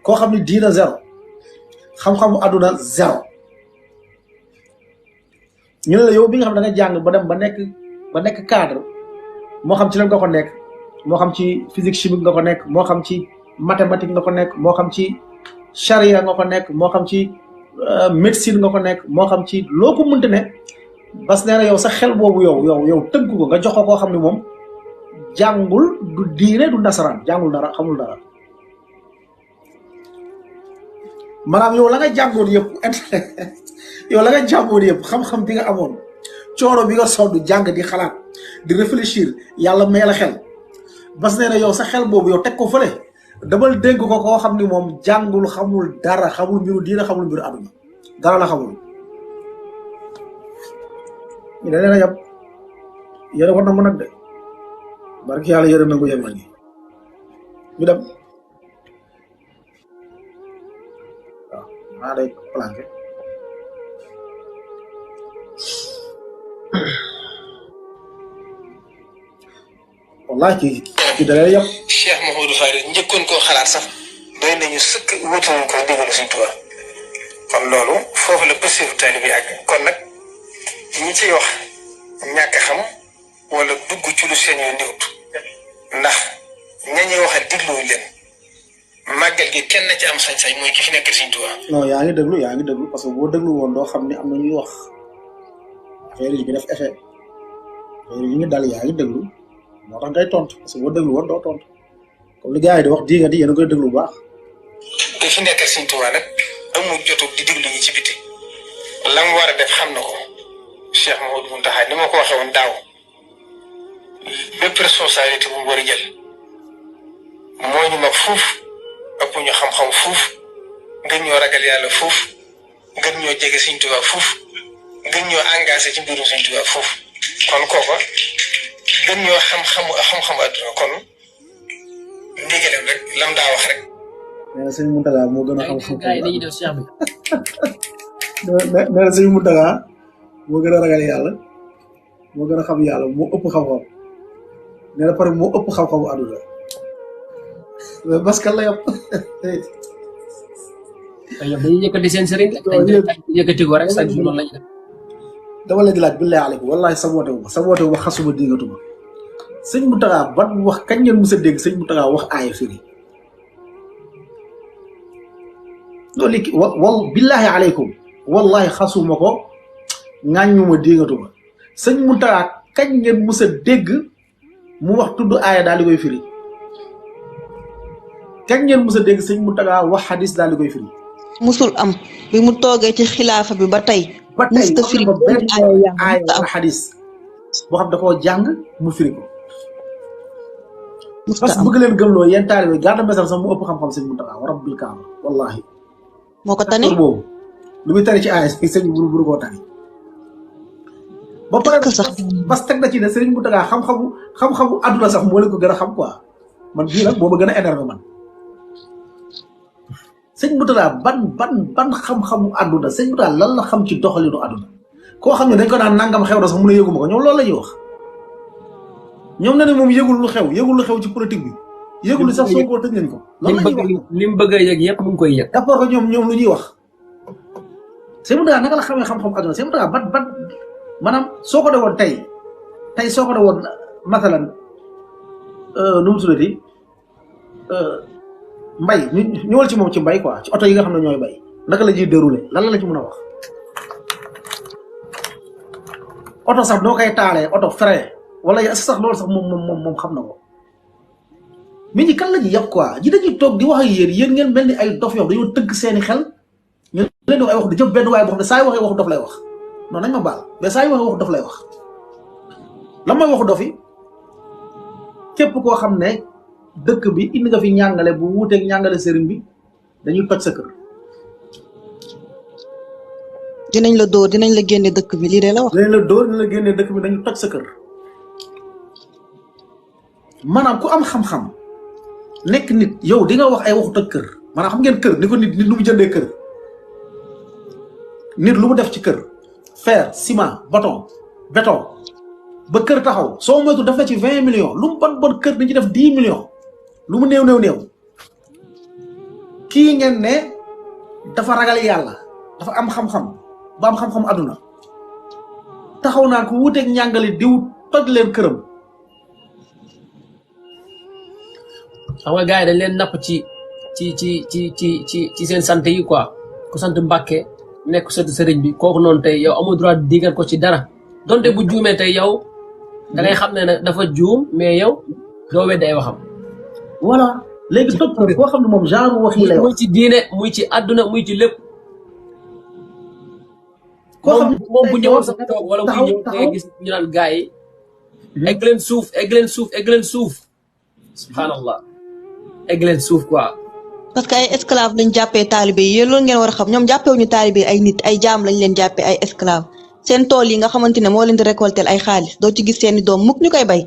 koo xam ni diina zéro xam-xamu àdduna zéro ñu ne la yow bi nga xam ne da nga jàng ba dem ba nekk cadre moo xam ci lan nga ko nekk moo xam ci physique chimique nga ko nekk moo xam ci mathématique nga ko nekk moo xam ci charia nga ko nekk moo xam ci médecine nga ko nekk moo xam ci loo ko mënti ne bas nee na yow sa xel boobu yow tënk ko nga jox ko koo xam ne moom jàngul du diine du nasaraan jàngul dara xamul dara maanaam yow la nga jàngoon yëpp yow la nga jàngoon yëpp xam-xam bi nga amoon coono bi nga sonn jàng di xalaat di réfléchir yàlla may la xel bas nee na yow sa xel boobu yow teg ko fële damal dégg ko koo xam ni moom jàngul xamul dara xamul mbiru diine xamul mbiru àdduna dara la xamul ñu da leen a yab yéen war na mën nag de barki yàlla yéen a nangu yem nañu ñu dem waaw maa day planqué wallahi ci da leen a yab Cheikh Mouhamadou Fadil njëkkoon koo xalaat sax doy nañu sëkk wutuñu ko digalu Sëriñ Tuubaa kon loolu foofu la pëstéefu taalibe bi àgg kon nag ñi ciy wax ñàkk xam wala dugg ci lu seen yoon niwut ndax ñañuy wax a digluwuñ leen màggal gi kenn ci am sañ-sañ mooy ki fi nekk Sëriñ Tuubaa. non yaa ngi déglu parce que boo déglu woon doo xam ne am na ñuy wax affaire yi bi def effet affaire yi ngi dal yaa ngi déglu moo tax ngay tontu parce que boo déglu woon doo tontu comme li gars yi di wax di nga di yéen a koy déglu bu baax. ki fi nekk Sëriñ Tuubaa nag amul jotu di diglu ñi ci biti la mu war a def xam na ko Cheikh Mouhamadou Mountakha ni ma ko waxee woon daaw bépp responsabilité bu mu war a jël moo ñu mag fuuf ëpp ñu xam-xam fuuf gën ñoo ragal yàlla fuuf gën ñoo jege Sëriñ Tuubaa fuuf gën ñoo engagé ci mbirum Sëriñ Tuubaa fuuf kon kooka gën ñoo xam-xamu àdduna kon ndigalam rek lam daa wax rek. nee na sëñ Mountakha moo gën a xam gars yi dañuy def Cheikh bi. nee na sëñ Mountakha moo gën a ragal yàlla moo gën a xam yàlla moo ëpp xam-xam nee na pare moo ëpp xam-xamu àdduna mais parce que la yëpp yow dañuy yëkkati seen sëriñ rek. dañuy yëkkati ko rek chaque jour loolu la ñuy def. dama leen di laaj billahi aleykum wallahi saboote wu ma xasuma déggatuma sëñ Mountakha ban wax kañ ngeen mës a dégg sëñ Mountakha wax aaya firi loolu léegi wal billahi aleykum wallahi xasuma ko ŋàññuma déggatuma sëñ Mountakha kañ ngeen mës a dégg mu wax tudd aaya daal di koy firi kañ ngeen mës a dégg sëñ Mountakha wax xadis daal di koy firi musul am bi mu toogee ci xilaafa bi ba tey musta firi benn aaya wala xadis boo xam dafoo jàng mu firi ko parce que bëgg leen gëmloo yéen taalibe Gana Messere sax mu ëpp xam-xam sëñ Mountakha wa rabbil kaaba wallahi moo ko tane boobu lu muy tari ci aaya sëñ bi buru koo tari ba pare sax bas teg na ci ne sëriñ Mountakha xam-xamu àdduna sax moo leen ko gën a xam quoi man bii nag boobu gën a énervé man sëñ Mountakha ban xam-xamu àdduna sëñ Mountakha lan la xam ci doxalinu àdduna koo xam ne dañ ko naan nangam xew na sax mun a yëguma ko ñoom loolu la ñuy wax ñoom na ne moom yëgul lu xew ci politique bi yëgul sax soo ko tëj nañ ko loolu la ñuy wax li mu bëgg a yëg yëpp mu ngi koy yëg d'accord que ñoom lu ñuy wax sëñ Mountakha naka la xamee xam-xam àdduna sëñ Mountakha ban maanaam soo ko dewoon tey soo ko dewoon masalan nu mu tuddati mbay ñëwal ci moom ci mbay quoi ci oto yi nga xam ne ñooy bay naka la ñuy déroulé lan la ci mën a wax oto sax doo koy taalee oto frein wala sax loolu sax moom xam na ko mais ñi kan la ñuy yàq quoi ji dañuy toog di wax ak yéen ngeen mel ni ay dof yoo dañoo tëgg seeni xel ñu leen di wax ay wax di jëf benn waay boo xam ne saa yu waxee waxu dof lay wax non nañ ma baal mais saa yu waxee waxu dof lay wax lan mooy waxu dof yi képp koo xam ne dëkk bi indi nga fi ñàngale bu wuuteeg ñàngale sëriñ bi dañuy toj sa kër. dinañ la dóor dinañ la génne dëkk bi lii de la wax. dinañ la dóor dinañ la génne dëkk bi dañu toj sa kër maanaam ku am xam-xam nekk nit yow di nga wax ay waxu toj kër maanaam xam ngeen kër ni ko nit lu mu jëndee kër nit lu mu def ci kër fer ciment béton ba kër taxaw soo moytu def na ci 20 millions lu mu bon kër dañ ci def 10 millions lu mu néew kii ngeen ne dafa ragal yàlla dafa am xam-xam ba am xam-xam àdduna taxaw naa ko wuteeg njàngale diw toj leen këram. xam nga gars yi dañ leen napp ci seen sant yi quoi ku sant Mbàkke nekk sant sëriñ bi kooku noonu tey yow amul droit digal ko ci dara donte bu juumee tey yow da ngay xam ne nag dafa juum mais yow doo weddi ay waxam. voilà léegi toj kër koo xam ne moom genre wax yi lay wax. muy ci diine muy ci àdduna muy ci lépp. koo xam ne moom bu ñëwoon sax toog wala bu ñëw ngay gis ñu naan gars yi. egg leen suuf subhanallah egg leen suuf quoi. parce que ay esclave lañ jàppee taalibe yi yéen loolu ngeen war a xam ñoom jàppewuñu taalibe yi ay nit ay jaam lañ leen jàppee ay esclave seen tool yi nga xamante ne moo leen di récolter ay xaalis doo ci gis seeni doom mukk ñu koy bay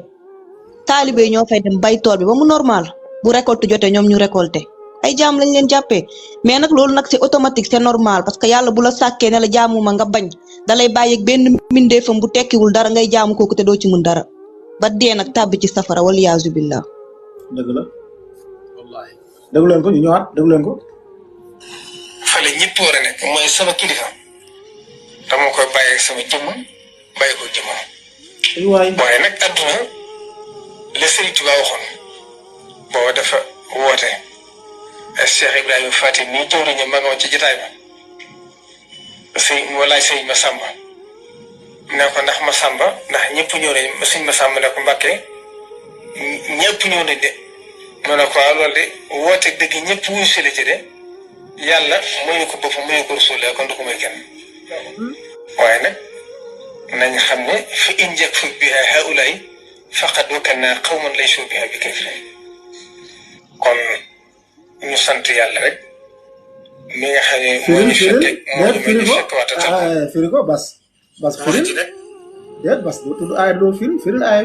taalibe yi ñoo fay dem bay tool bi ba mu normal bu récolte jotee ñoom ñu récolter ay jaam lañ leen jàppee mais nag loolu nag c'est automatique c'est normal parce que yàlla bu la sàkkee ne la jaamuma nga bañ dalay bàyyi ak benn mbindeefam bu tekkiwul dara ngay jaamu kooku te doo ci mën dara ba dee nag tàbbi ci safara wal yaazu billah. dëgg la wallaahi déglu leen ko ñu ñëwaat déglu leen ko. fale ñëpp war a nekk mooy sama kilifa dama koy bàyyi ak sama jëmm bàyyi ko jëmmam. waaye nag adduna la Sëriñ Tuubaa waxoon booba dafa woote Cheikh Ibrahima Faty nii jëwriñu ma nga woon ci jotaay ba moo laaj sëñ Masamba ne ko ndax Masamba ndax ñëpp ñëw nañ sëñ Masamba ne ko Mbàkke ñëpp ñëw nañ de mu ne ko waaw loolu de woote dëgg ñëpp wuyu sele ci de yàlla mooy ko boppam mooy ko rasulee kon du ko may kenn waaye nag nañ xam ne fi in yakfur biha haulaay faqad wakalna qawman laysu biha bi kafirin kon ñu sant yàlla rek mi nga xam ne moo ñu fekk waxtaan firi ko bas firi déet bas doo tudd aaya doo firil aaya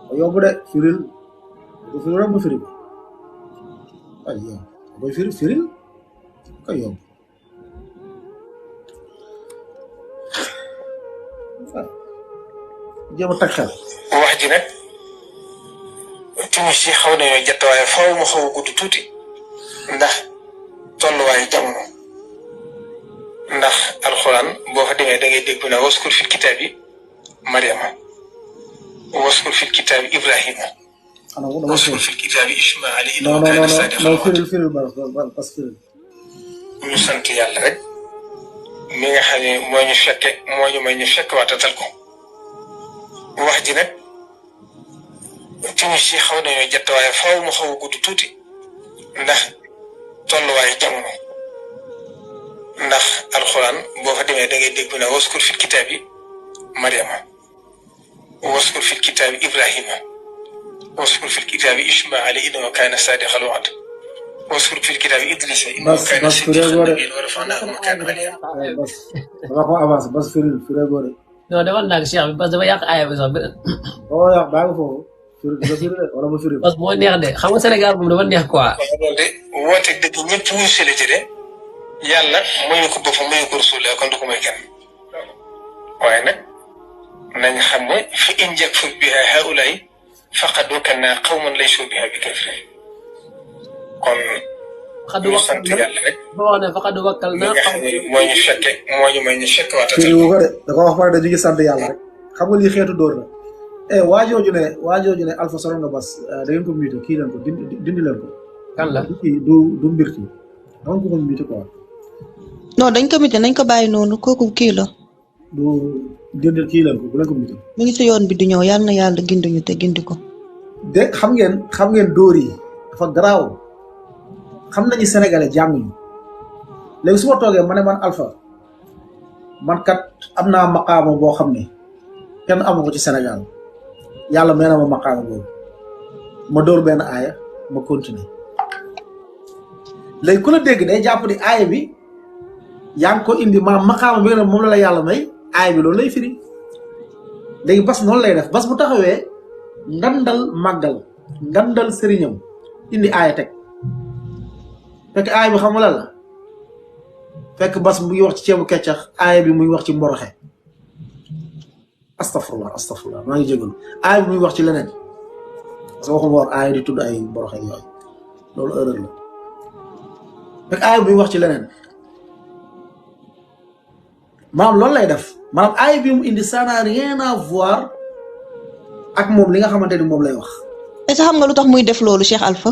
bi yóbbu de firil du firil rek mu firi ko ay yow koy firil koy yóbbu jéem a tag xel wax ji nag timis yi xaw nañoo jot waaye faaw mu xaw a gudd tuuti ndax tolluwaayu jamono ndax alxuraan boo fa demee da ngay dégg ne waskur fil kitaabi Mariama waskur fil kitaabi Ibrahima waskur fil kitaabi Ismaayil innahu kaana saadiqal wa'd ñu sant yàlla rek mi nga xam ne moo ñu fekke moo ñu may ñu fekk waatatal ko wax ji nag timis yi xaw nañoo jot waaye faaw mu xaw a gudd tuuti ndax tolluwaayu jamono ndax alxuraan boo fa demee da ngay dégg ne waskur fil kitaabi Mariama waskur fil kitaabi Ibrahima waskur fil kitaabi Ismaayil innahu kaana saadiqal wa'd waskur fil kitaabi Idrisa innahu kaana siddiqan nabiyyan wa rafa'naahu makaanan aliyyaa. dama ko avancé bas firil firil góore. non defoon naa ko Cheikh bi parce que dafa yàq aaya bi sax beneen. boo yàq baa nga foofu firil wala ma firil. parce que moo neex de xam nga Sénégal moom dafa neex quoi. loolu de woote dëgg ñëpp wuyu sele ci de yàlla mooy ko boppam mooy ko rasulee kon du ko may kenn waaye nag nañ xam ne fi in yakfur biha haulaay faqad wakalna qawman laysu biha bi kafirin kon ñu sant yàlla rek. boo wax ne faqad wakalna moo ñu fekke moo ñu may ñu fekk waatatal. firi wu ko de da ko wax pare dañu ngi sant yàlla rek xam nga lii xeetu dóor la waajooju ne Alpha solo nga bas da ngeen ko muté kii leen ko dindi leen ko. kan la du mbir ki dama ko muté quoi. non dañ ko muté nañ ko bàyyi noonu kooku kii la. du dindil kii leen ko bu leen ko muté. mu ngi si yoon bi di ñëw yàlla na yàlla ginduñu te gindi ko. de xam ngeen dóor yi dafa garaaw xam nañu sénégalais jànguñu léegi su ma toogee ma ne man Alpha man kat am naa maqaama boo xam ne kenn amu ko ci Sénégal yàlla may na ma maqaama boobu ma dóor benn aaya ma continuer léegi ku la dégg day jàpp ni aaya bi yaa ngi ko indi maanaam maqaama bi nga ne moom la yàlla may aaya bi loolu lay firi léegi bas noonu lay def bas bu taxawee ngandal màggal ngandal sëriñam indi aaya teg fekk aaya bi xam nga la fekk bas mu ngi wax ci ceebu keccax aaya bi muy wax ci mboroxe astafurlah maa ngi jégalu aaya bi muy wax ci leneen parce que waxuma war aaya di tudd ay mboroxe yooyu loolu erreur la fekk aaya bi muy wax ci leneen maanaam loolu lay def maanaam aaya bi mu indi ça n'a rien à voir ak moom li nga xamante ni moom lay wax. est-ce que xam nga lu tax muy def loolu Cheikh Alpha.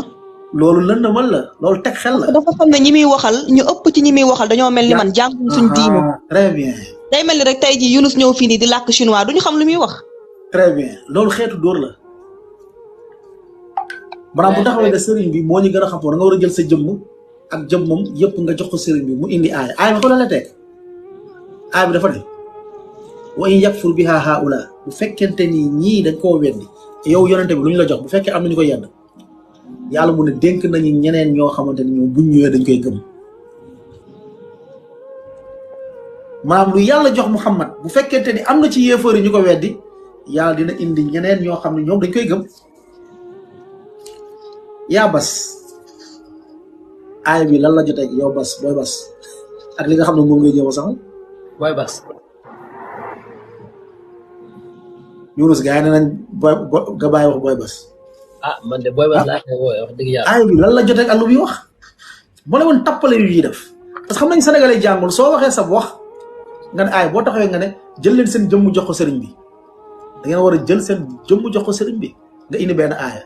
loolu lëndëmal la loolu teg xel la. dafa xam ne ñi muy waxal ñu ëpp ci ñi muy waxal dañoo mel ni man jàngul suñ diine. très bien. day mel ni rek tey jii Yunus ñëw fii nii di làkk chinois duñu xam lu muy wax. très bien loolu xeetu dóor la. maanaam bu taxawee ne sëriñ bi moo ñu gën a xam da nga war a jël sa jëmm ak jëmmam yëpp nga jox ko sëriñ bi mu indi aaya aaya bi ko la teg aaya bi dafa ne wa in yakfur biha haula bu fekkente ni ñii dañ koo weddi yow yonente bi lu ñu la jox bu fekkee am nañu ko yedd yàlla mu ne dénk nañu ñeneen ñoo xamante ni ñoom buñ ñëwee dañ koy gëm maanaam lu yàlla jox Muhammad bu fekkente ni am na ci yéefar yi ñu ko weddi yàlla dina indi ñeneen ñoo xam ne ñoom dañ koy gëm yaa bas aaya bi lan la jotee ak yow bas booy bas ak li nga xam ne moom ngay jéem a saxal booy bas Yunus gars yi ne nañ booy nga bàyyi wax booy bas ah man de booy bas laa koy wooye wax dëgg yàlla aaya bi lan la jotee ak lu muy wax moo la woon tappale yu ñuy def parce que xam nañ sénégalais jàngul soo waxee sa wax nga ne aaya boo taxawee nga ne jël leen seen jëmm jox ko sëriñ bi da ngeen war a jël seen jëmm jox ko sëriñ bi nga indi benn aaya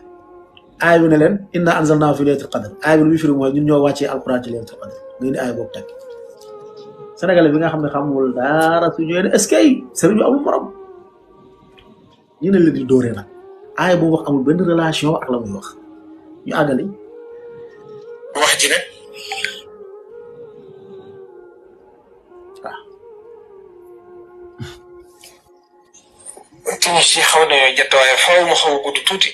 aaya bi ne leen inna anzalnaahu fi laylatil qadr aaya bi lu muy firi mooy ñun ñoo wàccee alquran ci laylatil qadr nga indi aaya boobu teg sénégalais bi nga xam ne xamul dara su ñëwee ne est-ce que sëriñ bi amul morom ñu ne leen di dóoree nag aaya boobu wax amul benn relation ak la muy wax ñu àggali wax ji nag waaw timis yi xaw nañoo jot waaye faaw mu xaw a gudd tuuti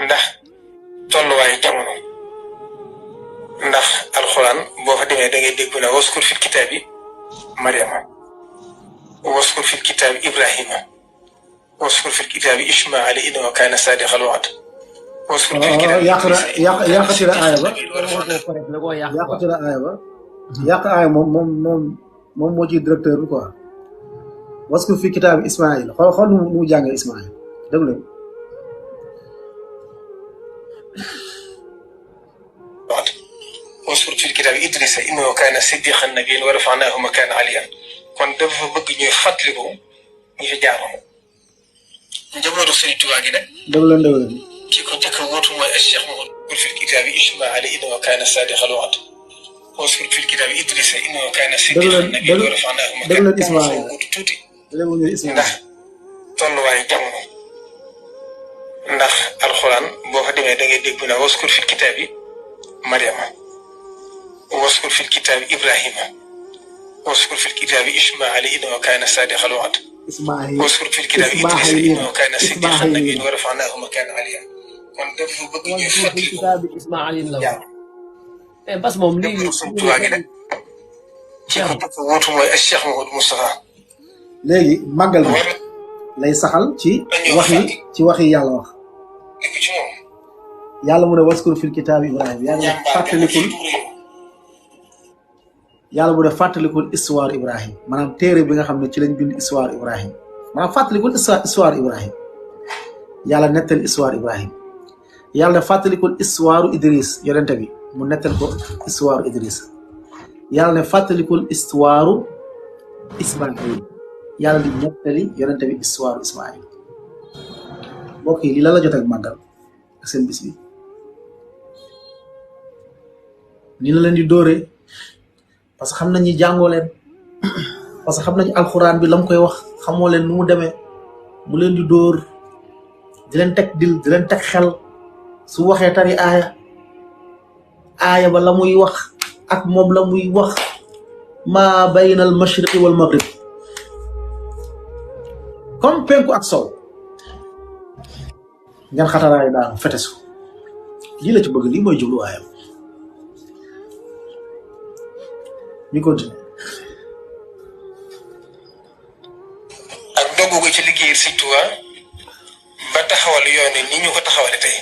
ndax tolluwaayu jamono ndax alxuraan boo fa demee da ngay dégg ne waskur fil kitaabi Mariama waskur fil kitaabi Ibrahima waskur fil kitaabi Ismaila innahu kaana saadiqal wa'd waskur fil kitaabi yàqati la aaya ba da koo yàq yàqati la aaya ba yàq aaya moom moo ci directeur bi quoi waskur fil kitaabi Ismaila xool nu mu jàngee Ismaila dégg leen waskur fil kitaabi Idrisa innahu kaana siddiqan nabiyyan wa rafa'naahu makaanan aliyyan kon dafa bëgg ñuy fàttaliku ñu fi jaaroon njabootu Sëriñ Tuubaa gi nag dégg leen ki ko njëkk a wóotu mooy Cheikh Mouhamadou fil kitaabi Ismaila innahu kaana saadiqal wa'd waskur fil kitaabi Idrisa innahu kaana siddiqan nabiyyan wa rafa'naahu makaanan aliyyan wóotu tuuti ndax tolluwaayu jamono ndax alxuraan boo fa demee da ngay dégg ne waskur fil kitaabi Mariama waskur fil kitaabi Ibrahima waskur fil kitaabi Ismaila innahu kaana saadiqal wa'd waskur fil kitaabi Idrisa innahu kaana siddiqan nabiyyan wa rafa'naahu makaanan aliyyan kon dafa bëgg ñuy fàttaliku Ismaila la wax bas moom lii Sëriñ Tuubaa gi nag ci ko dëkk wóotu mooy Cheikh Mouhamadou Moustapha léegi màggal bi lay saxal ci waxi yàlla wax nekk ci moom yàlla mu ne waskur fil kitaabi Ibrahima yàlla mu ne fàttalikul histoire Ibrahima maanaam téere bi nga xam ne ci lañ bind histoire Ibrahima maanaam fàttalikul histoire Ibrahima yàlla nettal histoire Ibrahima yàlla ne fàttalikul histoire Idris yonente bi mu nettal ko histoire Idris yàlla ne fàttalikul histoire Ismaïl yàlla di nettali yonente bi histoire Ismaïl mbokk yi lii la jot ak màggal ak seen bis bi ni la leen di dóoree parce que xam nañ ñi jàngoo leen parce que xam nañ alxuraan bi lam koy wax xamoo leen nu mu demee mu leen di dóor di leen teg dil di leen teg xel su waxee tari aaya ba la muy wax ak moom la muy wax maa bayna al mashriqi wal maghrib comme penku ak sow ngeen xataraayu daanu fetesu lii la ci bëgg lii mooy jubluwaayam ñu continuer. ak dogu ko ci liggéey Sëñ Tuubaa ba taxawal yoon ni ñu ko taxawale tey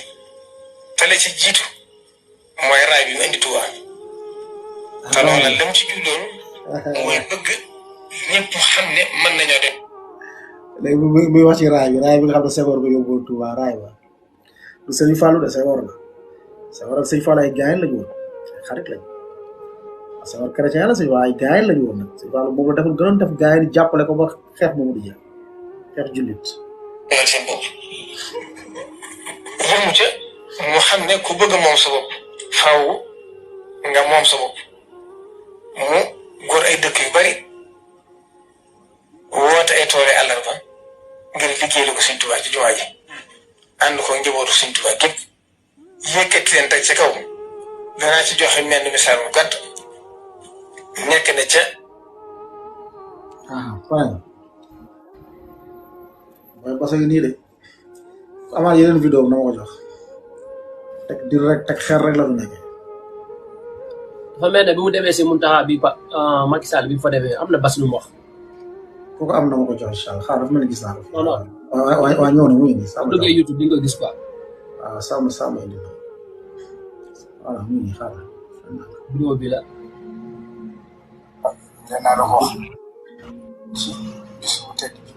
te la ci jiitu mooy raay bi mu indi Tuubaa te loola lam ci jubloon mooy bëgg ñëpp xam ne mën nañoo dem. léegi bu wax ci raay bi nga xam ne Senghor ko yóbbu Touba raay ba du Sëñ Fallou de Senghor la Senghor ak Sëñ Fallou ay gaañ lañu woon ay xarit lañu Senghor chrétien la Sëñ Fallou ay gaañ lañu woon nag Sëñ Fallou moom la deful gënoon def gaañ di jàppale ko ba xeex moomu di jël xeex jullit. loolu seen bopp yëngu ca mu xam ne ku bëgg moom sa bopp faaw nga moom sa bopp mu góor ay dëkk yu bari woote ay toole àllarba ngir liggéeyal ko Sëñ Tuubaa ci jumaa ji ànd ko njabootu Sëñ Tuubaa gépp yëkkati leen teg ci kaw danaa ci joxe menn misaal mu gàtt nekk na ca. fine mooy parce que nii de amaat yeneen vidéo na ma ko jox teg di rek teg xeer rek la fi nekkee. dafa mel ne bi mu demee si Muntaxa bi Macky Sall bi mu fa demee am na bas lu mu wax. kooku am na ma ko jox incha allah xaaral dafa mel ni gis naa ko. non non waa ñëw na mu ngi nii. bu duggee YouTube di nga ko gis quoi. waaw sàmm indi na voilà mu ngi nii xaaral. vidéo bi la. danaa la ko wax ci bis bu tedd bi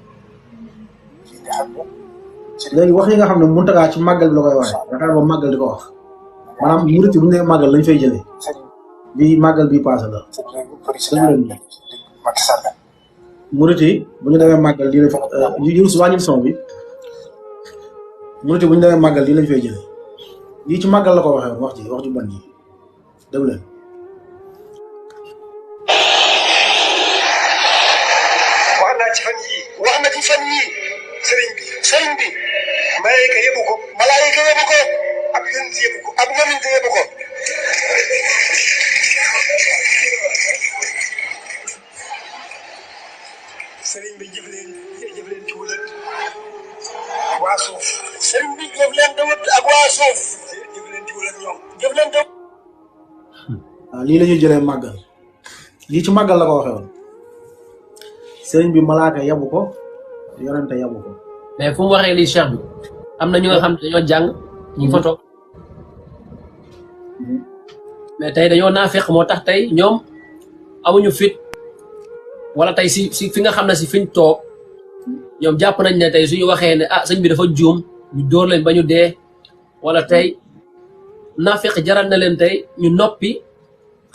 fii nga xam ne. léegi wax yi nga xam ne Mountakha ci màggal bi la koy waxee yaakaar ba màggal di ko wax maanaam murit bu ñu nee màggal lañ fay jëlee bii màggal bii passé la. murit yi bu ñu demee màggal lii lañ fa wàññil son bi murit yi bu ñu demee màggal lii lañ fay jëlee lii ci màggal la ko waxee wax ju ban ji déglu leen. wax na ci fan yii sëriñ bi malaayika yëbu ko ab yonent yëbu ko ab yonent yëbu ko sëriñ bi jëf leen ci wulat waa suuf sëriñ bi jëf leen dawut ak waa suuf jëf leen ci wulat ñoom jëf leen dawut. waaw lii la ñuy jëlee màggal lii ci màggal la ko waxee woon sëriñ bi malaaka yabu ko yonente yabu ko. mais fu mu waxee lii cheikh bi am na ñu nga xam ne dañoo jàng ñu fa toog mais tey dañoo naafeq moo tax tey ñoom amuñu fit wala tey si fi nga xam ne si fiñ toog ñoom jàpp nañ ne tey suñu waxee ne ah sëñ bi dafa juum ñu dóor leen ba ñu dee wala tey naafeq jaral na leen tey ñu noppi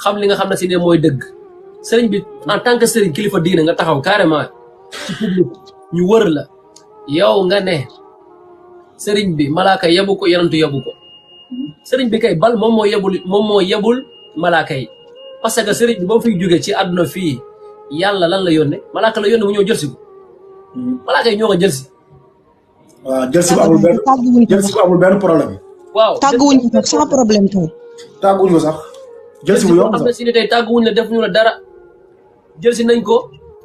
xam li nga xam ne si ne mooy dëgg sëriñ bi en tant que sëriñ kilifa diine nga taxaw carrément ci public ñu wër la yow nga ne sëriñ bi malaaka yebu ko yonentu yebu ko sëriñ bi kay bal moom moo yebul malaaka yi parce que sëriñ bi ba mu fiy jógee ci àdduna fii yàlla lan la yónnee malaaka la yónnee mu ñëw jël si ko malaaka yi ñoo ko jël si. waaw jël si bu amul benn problème. waaw tàgguwuñ ko sax sans problème tey. tàgguwuñ ko sax. jël si bu yomb am na si ne tey tàgguwuñ la defuñu la dara jël si nañ ko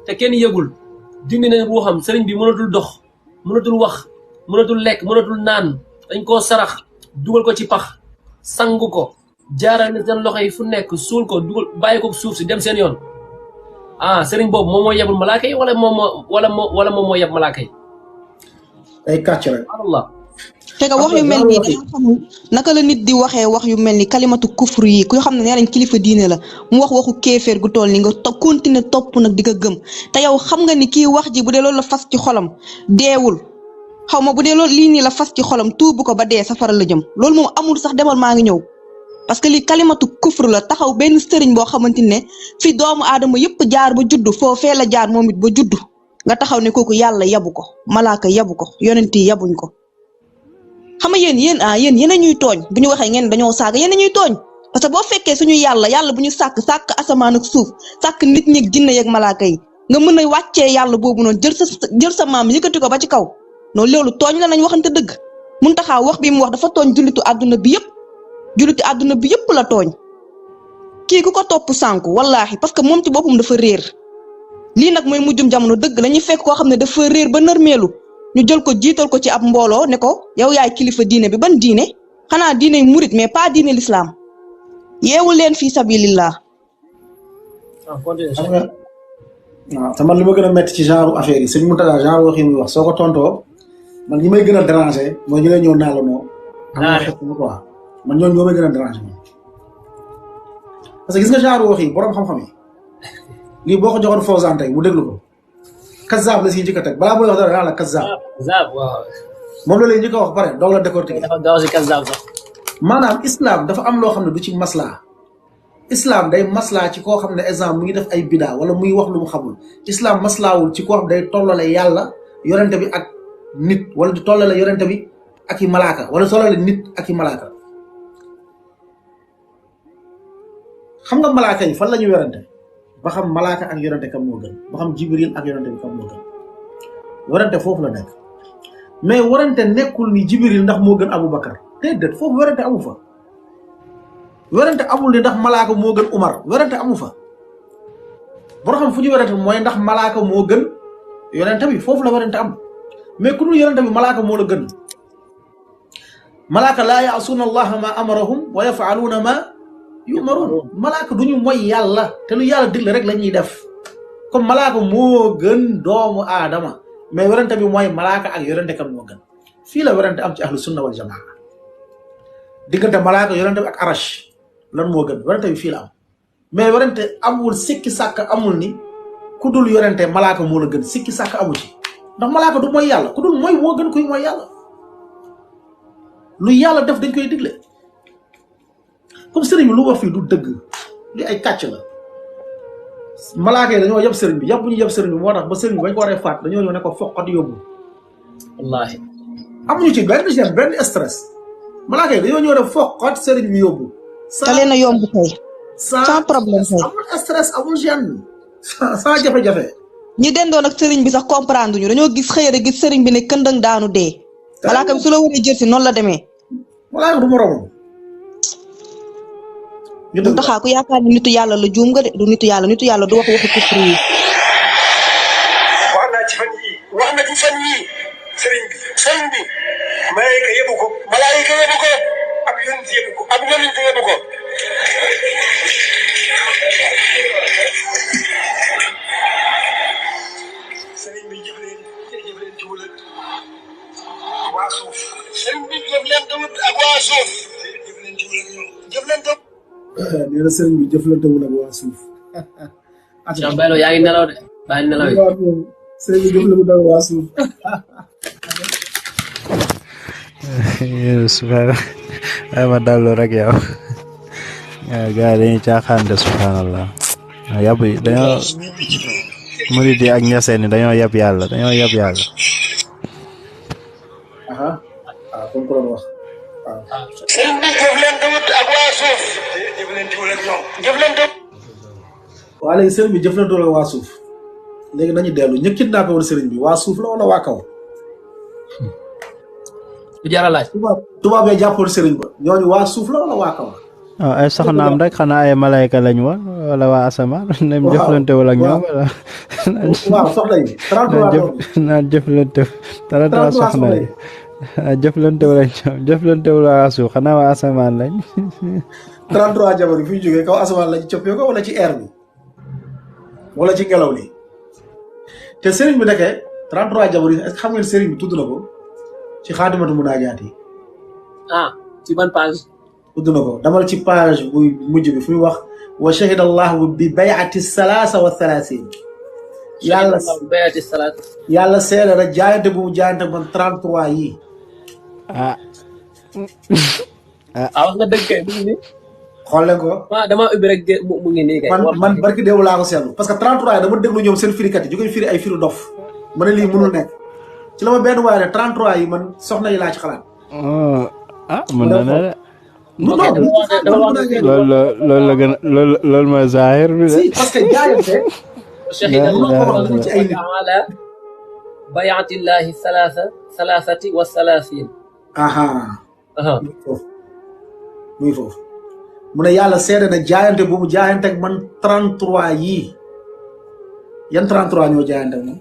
te kenn yëgul dindi nañ ruuxam sëriñ bi mënatul dox mënatul wax mënatul lekk mënatul naan dañ koo sarax dugal ko ci pax sangu ko jaaral na seen loxo yi fu nekk suul ko dugal bàyyi ko suuf si dem seen yoon ah sëriñ boobu moom moo yebul malaaka yi wala moom moo yeb malaaka yi. day kàcc rek. Allah. te nga wax yu mel nii dañoo xamul naka la nit di waxee wax yu mel ni kalimatu kufru yi ku xam ne nee nañ kilifa diine la mu wax waxu kéeféer gu toll ni nga continuer topp nag di ko gëm te yow xam nga ni kii wax ji bu dee loolu la fas ci xolam deewul xaw ma bu dee loolu lii nii la fas ci xolam tuubu ko ba dee safara la jëm loolu moom amul sax demal maa ngi ñëw parce que lii kalimatu kufru la taxaw benn sëriñ boo xamante ne fi doomu aadama yëpp jaar ba juddu foofee la jaar moom it ba juddu nga taxaw ne kooku yàlla yabu ko malaaka yabu ko yonent yi yabuñ ko. xam nga yéen a ñuy tooñ bu ñu waxee ngeen dañoo saaga yéen a ñuy tooñ parce que boo fekkee suñu yàlla bu ñu sàkk asamaan ak suuf sàkk nit ñi jinne yeeg malaaka yi nga mën a wàccee yàlla boobu noonu jël sa maam yëkkati ko ba ci kaw noonu loolu tooñ la nañ waxante dëgg Mountakha wax bi mu wax dafa tooñ jullitu àdduna bi yëpp la tooñ kii ku ko topp sànku wallaahi parce que moom ci boppam dafa réer lii nag mooy mujjum jamono dëgg lañuy fekk koo xam ne dafa réer ba nërmeelu ñu jël ko jiital ko ci ab mbooloo ne ko yow yaay kilifa diine bi ban diine xanaa diine murit mais pas diine l'islam yeewu leen fii sabilillah. continue xam nga waaw te man li ma gën a métti ci genre affaire yi sëñ Mountakha genre wax yi muy wax soo ko tontoo man ñi may gën a déranger mooy ñu lay ñëw naa la noo am na xet quoi man ñooñu ñoo may gën a déranger moom parce que gis nga genre wax yi borom xam-xam yi lii boo ko joxoon Fawzan tey mu déglu ko kazaab la si njëkk a teg balaa mooy wax dara la kazaab Zab waaw moom la lay njëkk a wax pare doog la décortiquer dafa gaaw si Kazaab sax maanaam islam dafa am loo xam ne du ci maslaa islam day maslaa ci koo xam ne exemple mu ngi def ay bida wala muy wax lu mu xamul islam maslaawul ci koo xam day tollale yàlla yorente bi ak nit wala di tollale yorente bi ak i malaaka wala tollale nit ak i malaaka xam nga malaaka yi fan la ñu yorente ba xam malaaka ak yorente kam moo gën ba xam jibril ak yorente bi kam moo gën yorente foofu la nekk mais warante nekkul ni jibril ndax moo gën Aboubacar déedéet foofu werante amu fa werante amul ni ndax malaaka moo gën Umar werante amu fa boo xam fu ñu werante mooy ndax malaaka moo gën yonente bi foofu la werante am mais ku dul yonente bi malaaka moo la gën malaaka laa yaasuuna allaha ma amarahum wa yafaaluuna ma yumaruun malaaka du ñu mooy yàlla te lu yàlla digle rek la ñuy def comme malaaka moo gën doomu aadama mais werante bi mooy malaaka ak yonente kan moo gën fii la werante am ci ahlu sunna wal jamaa diggante malaaka yonente bi ak arash lan moo gën werante bi fii la am mais werante amul sikki sàkk amul ni ku dul yonente malaaka moo la gën sikki sàkk amu ci ndax malaaka du mooy yàlla ku dul mooy moo gën kuy mooy yàlla lu yàlla def dañ koy digle comme sëriñ bi lu wax fii du dëgg li ay kàcc la malaaka yi dañoo yab sëriñ bi yab bu ñu yab sëriñ bi moo tax ba sëriñ bi bañ ko waree faat dañoo ñëw ne ko foqat yóbbu wallaahi amuñu ci benn gêne benn stress malaaka yi dañoo ñëw ne foqat sëriñ bi yóbbu da leen a yomb kay sans problème kay amul stress amul gêne sans jafe-jafe ñi dendoon ak sëriñ bi sax comprendre ñu dañoo gis xëy rek gis sëriñ bi ne këndëng daanu dee malaaka bi su la waree jël si noonu la demee malaaka du moromam ñu du taxaa ku yaakaar ni nitu yàlla la juum nga de du nitu yàlla du wax waxu kufru yi wax naa ci fan yii wax na ci fan yii sëriñ bi malaayika yëbu ko ab yonent yëbu ko sëriñ bi jëf leen ci wala waa suuf sëriñ bi jëf leen tamit ak waa suuf jëf leen ci wala ñoom jëf leen tam nee na sëriñ bi jëflantewul ak waa suuf Cheikh Baylo yaa ngi nelaw de bàyyi nelaw yi sëriñ bi jëflantewul ak waa suuf ay ma dallu rek yow gars yi dañuy caaxaan de subhanallah yab yi dañoo murid yi ak ñaseen yi dañoo yab yàlla comme ko doon wax sëriñ bi jëf leen tamit ak waa suuf jëf leen ci wala ñoom jëf leen tam waa léegi sëriñ bi jëflantewul ak waa suuf léegi nañu dellu ñëpp kidnappé woon sëriñ bi waa suuf la wala waa kaw du jar a laaj tubaab bee jàppoon sëriñ ba ñooñu waa suuf la wala waa kaw ay soxnaam rek xanaa ay malayka lañ woon wala waa asamaan nem jëflantewul ak ñoom wala waaw soxna yi 33 naan jëflante 33 soxna yi jëflantewul ak ñoom jëflantewul waa suuf xanaa waa asamaan lañ 33 jabar yi fi ñu jógee kaw asamaan lañ coppee ko wala ci air bi wala ci ngelaw li te sëriñ bi nekkee 33 jabar yi est-ce que xam ngeen sëriñ bi tudd na ko ci xaadimatu munaajaat yi ci ban page tudd na ko damal ci page bu mujj bi fu muy wax wa shahida allahu bi bay'ati salaasa wa thalaasin bayati salaat yàlla seede na jaayante bu mu jaayante man 33 yi wax nga dëgg kay mu ngi nii xool leen ko dama ubbi rek mu ngi nii kay man barki déew laa ko seetlu parce que 33 yi dama déglu ñoom seen firikat yi ñu koy firi ay firi dof ma ne lii mënul nekk ci la ma benn waaye ne 33 yi man soxna yi laa ci xalaat mën na ne non loolu la gën a loolu mooy zahir bi de si parce que jaayante shahida allahu ci ay nit taala bayatillahi salaasati wa salaasin muy foofu mu ne yàlla seede na jaayante bu mu jaayante ak man 33 yii yan 33 ñoo jaayante ak moom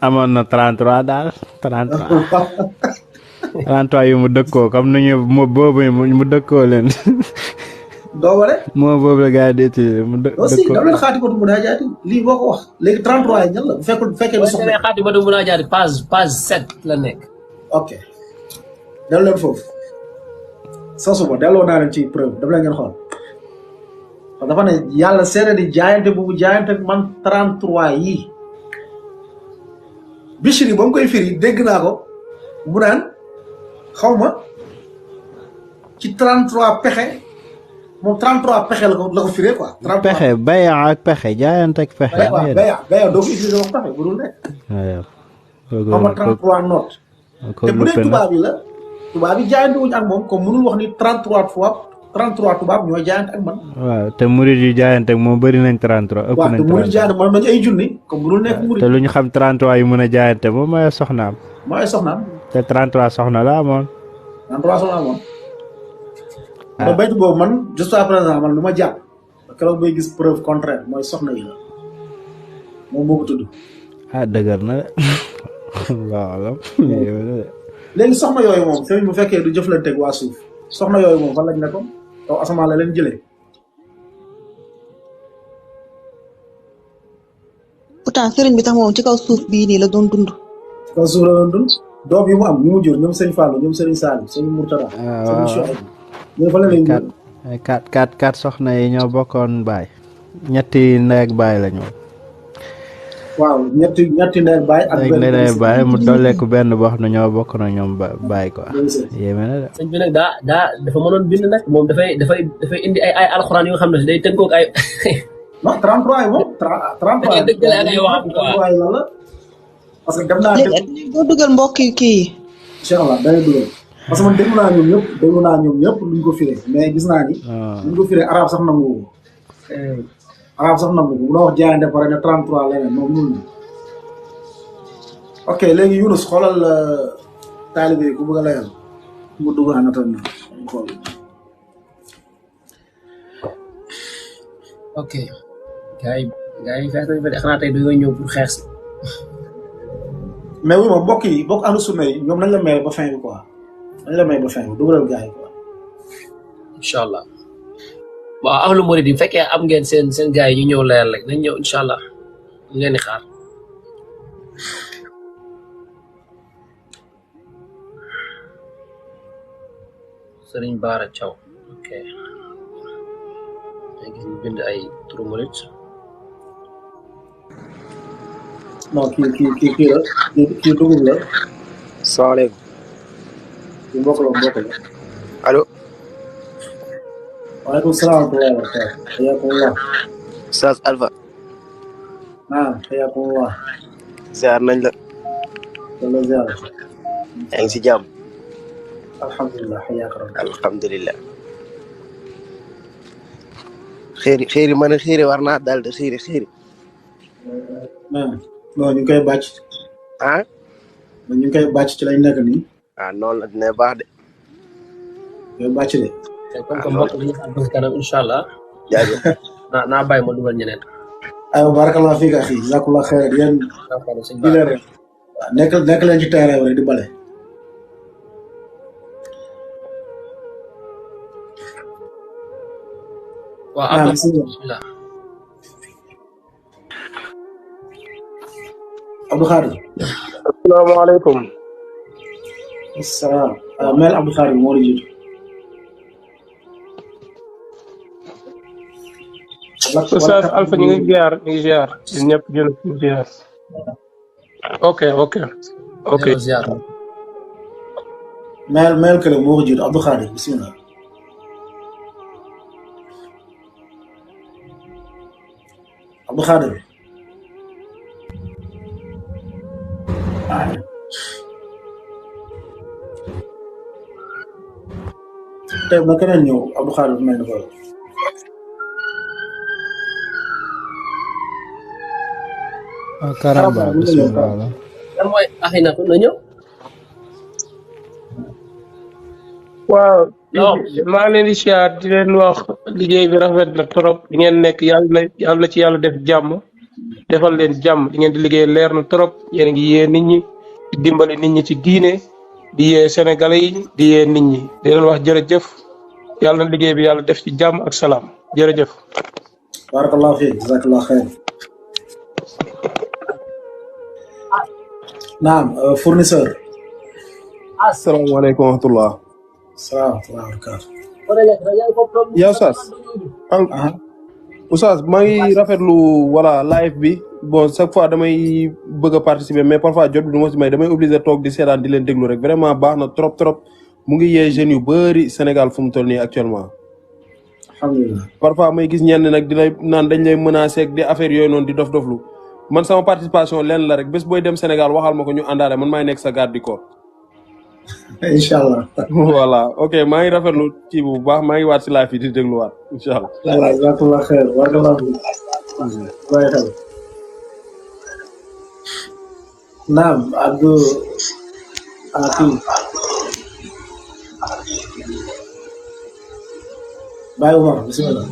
amoon na 33 daal 33 33 yu mu dëkkoo comme ni ñu boobu mu dëkkoo leen doo wane. moo boobu la gars yi di utiliser mu aussi dëkkoo. daf leen xaatimatu munaajaat lii boo ko wax léegi 33 yi ñan la bu fekkee du boo soxna. demee xaatimatu munaajaat page 7 la nekk. ok dellu leen foofu sasuma delloo naa leen ci preuve daf leen ngeen xool parce que dafa ne yàlla seere di jaayante bu mu jaayante ak man 33 yii Bichri ba mu koy firi dégg naa ko mu naan xaw ma ci 33 pexe moom 33 pexe la ko firee quoi. 33 pexe baya ak pexe jaayante ak pexe. baya doo ko utiliser wax pexe bu dul nekk. xaw ma 33 note. te bu dee tubaab yi jaayante wuñ ak moom comme mënul wax ni 33 tubaab ñooy jaayante ak man. waaw te murid yu jaayante ak moom bëri nañ 33. ëpp nañ 33 waaw te murid jaayante man nañ ay junni comme mënul nekk murid. te lu ñu xam 33 yu mën a jaayante moom mooy soxnaam. mooy soxnaam. te 33 soxna la amoon. 33 soxna amoon. te baytu boobu man jusqu'à présent man lu ma jàpp keroog bay gis preuve contraire mooy soxna yi la moom moo ko tudd. dëgër na de waaw léegi soxna yooyu moom sëriñ bu fekkee du jëflanteeg waa suuf soxna yooyu moom fan lañ nekkoon taw asamaan la leen jëlee. pourtant sëriñ bi sax moom ci kaw suuf bii nii la doon dund. ci kaw suuf la doon dund doom yi mu am ñu mu jur ñoom sëñ Fallou ñoom sëriñ Saliou sëñ Mourtada. sëñ Chouaib ñoom fan la leen jur. kat soxna yi ñoo bokkoon baay ñetti ndey ak baay la ñoom. waaw ñetti ndey ak baay. ak benn ndey ak baay mu dolleeku benn boo xam ne ñoo bokk na ñoom baay quoi. yéeme na de. sëñ bi nag dafa mënoon bind nag moom dafay indi ay alxuraan yoo xam ne day tënkoog ay. non 33 yi moom 33 yi. dëgg la ak ay waxam quoi 33 yi lan la parce que dem naa. léegi doo dugal mbokk kii yi. incha allah day dugal parce que man déglu naa ñoom ñëpp luñ ko firee mais gis naa ni. luñ ko firee arab sax nangu ko. arab sax nangu ko bu la wax jaayante pare ne 33 leneen moom mënul na. ok léegi Younus xoolal taalibe yi ku bëgg a layal mu dugg en attendant xool. ok gars yi fees nañ fa de xanaa tey dañoo ñëw pour xeex si. mais oui moom mbokk ahlu sunna yi ñoom nañ la may ba fin bi quoi nañ la may ba fin bi dugalal gars yi quoi. incha allah waaw ahlu murid yi fekkee am ngeen seen gars yi ñu ñëw leer rek nañ ñëw incha allah ñu leen di xaar. Sëriñ Baara Thiaw ok maa gis ñu bind ay turu murid. non kii la kii dugub la. salaamaaleykum. kii mbokk la. allo. waaleykum salaam wa rahmatulah. xayaakumullah. Oustaz Alpha. naam xayaakumullah. ziar nañ la. wala ziar. yaa ngi si jàmm. alhamdulilah xayaaka rabbi. alhamdulilah. xëyri man a xëyri war naa daal de xëyri. non ñu ngi koy bàcc. ah. ñu ngi koy bàcc ci lañ nekk nii. noonu la dina baax de. koy bàcc de. comme que mbokk bi ñu xam ci kanam incha allah. jaajëf. naa bàyyi ma dugal ñeneen. aywa barakallah fiik axi jazakallah xeer yéen. di leen rek waaw nekk leen ci terrain rek di bale. waaw bismillah. Abdou Khadir. asalaamaaleykum. salaam. mel Abdou Khadir moo la jiitu. Oustaz Alpha ñu ngi ziar ñun ñëpp ñu ngi ziar. ok. mel kële moo ko jiitu Abdou Khadir bismillah. Abdou Khadir. tey na keneen ñëw Abdou Khadir mel ni ko. Karamba bismillah. lan mooy Axinatu na ñëw. waaw. maa ngi leen di ziar di leen wax liggéey bi rafet na trop di ngeen nekk yàlla ci yàlla def jàmm defal leen jàmm di ngeen di liggéey leer na trop yéen a ngi yee nit ñi di dimbali nit ñi ci diine di yee Sénégalais yi di yee nit ñi di leen wax jërëjëf yàlla na liggéey bi yàlla def ci jàmm ak salaam jërëjëf. barakallahu fiik jazakallah xeer. naam fournisseur. asalaamaaleykum wa rahmatulah. salaam wa rahmatulah. yaa Oustaz. Oustaz maa ngi rafetlu voilà live bi bon chaque fois damay bëgg a participer mais parfois jot bi du ma si may damay obligé toog di seetaan di leen déglu rek vraiment baax na trop trop mu ngi yee jeunes yu bëri Sénégal fu mu toll nii actuellement. alhamdulilah. parfois may gis ñenn nag di lay naan dañ lay menacer ak di affaire yooyu noonu di dof-doflu man sama participation lenn la rek bés booy dem Sénégal waxal ma ko ñu àndaale man maay nekk sa garde du corps. incha allah. voilà ok maa ngi rafetlu kii bu baax maa ngi waat si live yi di dégluwaat incha allah. voilà jazakallah xeer barakallahu fiik. bàyyi xel. naam Abdou kii Baye Umar bismillah.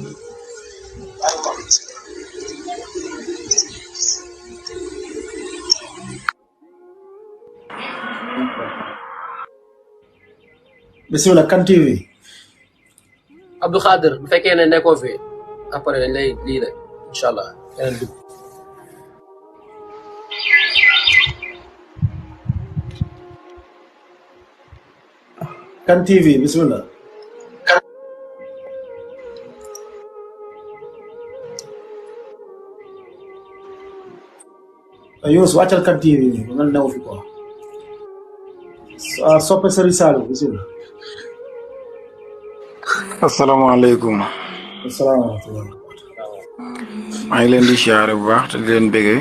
bismillah Kan TV. Abdou Khadir bu fekkee ne nekkoo fi après dañ lay lii la incha allah keneen dugg. Kan TV bismillah. Yunus wàccal Kan TV nii ba nga new fi quoi. soppe Serigne Saliou bismillah. asalaamaaleykum. asalaamaaleykum. maa ngi leen di siyaare bu baax te di leen bëggee.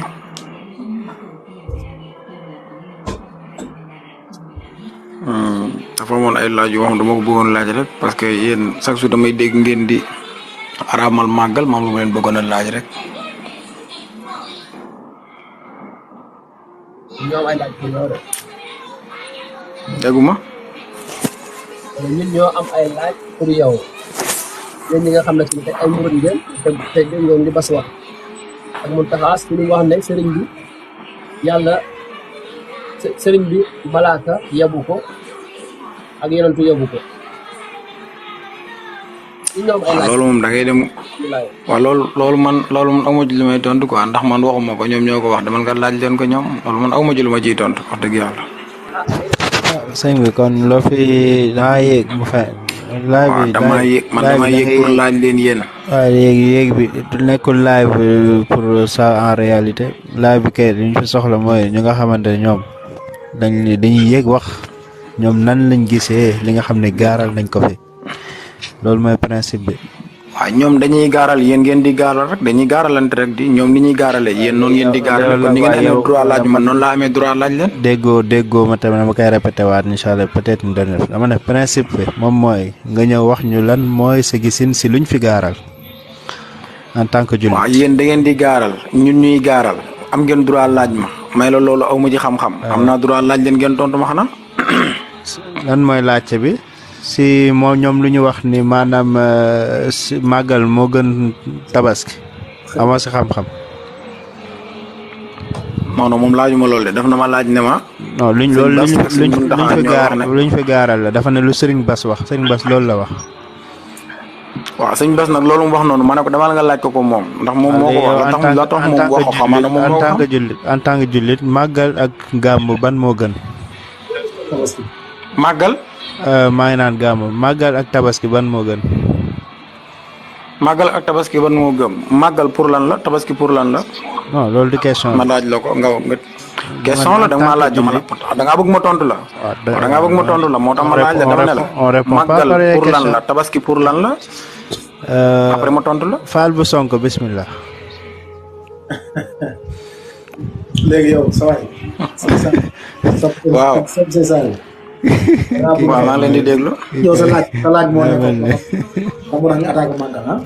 dafa amoon ay laaj yoo xam dama ko bëggoon laaj rek parce que yéen chaque jour damay dégg ngeen di araamal màggal moom lu ma leen bëggoon a laaj rek. ñoom ay laaj pour yow de. dégguma. ñun ñoo am ay laaj pour yow yéen ñi nga xam ne tamit ay murid ngeen te dégg ngeen li Bas wax ak Muntaxa ci li wax ne sëriñ bi yàlla sëriñ bi malaaka yabu ko ak yonentu yabu ko. ñoom ay laaj loolu moom da ngay dem. waaw loolu man amu ci lu may tontu quoi ndax man waxuma ko ñoom ñoo ko wax demal nga laaj leen ko ñoom loolu man amu ci lu ma ciy tontu wax dëgg yàlla. sëñ bi kon loo fi daa yéeg bu fe laaj bi dama yéeg man dama yéeg pour laaj leen yéen. waaw léegi yéeg bi nekkul live pour ça en réalité live bi kay li ñu fi soxla mooy ñu nga xamante ne ñoom dañuy yéeg wax ñoom nan lañ gisee li nga xam ne gaaral nañ ko fi loolu mooy principe bi. waaw ñoom dañuy gaaral yéen ngeen di gaaral rek dañuy gaaralante rek di ñoom ni ñuy gaaralee yéen noonu ngeen di gaarale kon ni ngeen amee droit laaj man noonu laa amee droit laaj leen. déggoo ma tamit dama koy répété waat incha allah peut-être ñu doon def dama ne principe bi moom mooy nga ñëw wax ñu lan mooy sa gisin si luñ fi gaaral en tant que jullit. waaw yéen da ngeen di gaaral ñun ñuy gaaral am ngeen droit laaj ma may la loolu aw ma ci xam-xam. am naa droit laaj leen ngeen tontu ma xanaa. lan mooy laajte bi. si moom ñoom lu ñu wax ni maanaam si màggal moo gën tabaski amoo si xam-xam. non moom laajuma loolu de daf na ma laaj ne ma. non luñ fi gaaral la dafa ne lu Serigne Bass wax Serigne Bass loolu la wax. waaw sëñ Bass nag loolu mu wax noonu ma ne ko demal nga laaj ko moom. ndax moom moo ko wax la tax moom wax ko xam na moom en tant que jullit màggal ak gàmmu ban moo gën. màggal. maa ngi naan gàmmu màggal ak tabaski ban moo gën. màggal ak tabaski ban moo gën màggal pour lan la tabaski pour lan la. non loolu du question ma laaj la ko nga question la da nga maa laaj dama la da ngaa bëgg ma tontu la. waaw da ngaa bëgg ma tontu la moo tax ma laaj la dama ne la. màggal pour lan la tabaski pour lan la. après ma tontu la. Fall bu Sonko bismillah. léegi yow sa waay. waaw. waaw maa ngi leen di déglu. yow sa laaj moo nekkoon xam nga nga attaqué màggal ah.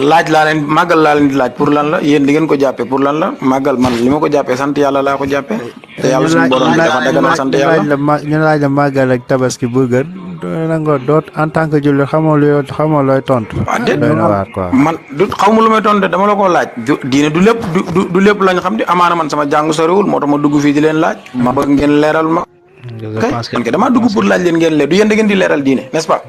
laaj laa leen màggal laa leen di laaj pour lan la yéen di ngeen ko jàppee pour lan la màggal man li ma ko jàppee sant yàlla laa ko jàppee. te yàlla suñu borom bi dafa daganal sant yàlla. ñu laaj la màggal ak tabaski bu gën nangoo doot en tant que jullit xamoo looy tontu. waaw déet man du xaw ma lu may tontu dama la ko laaj. diine du lépp du lépp lañ xam di amaana man sama jàng soriwul moo tax ma dugg fii di leen laaj. ma bëgg ngeen leeral ma. je pense que man kay damaa dugg pour laaj leen ngeen du yéen da ngeen di leeral diine n'est-ce pas.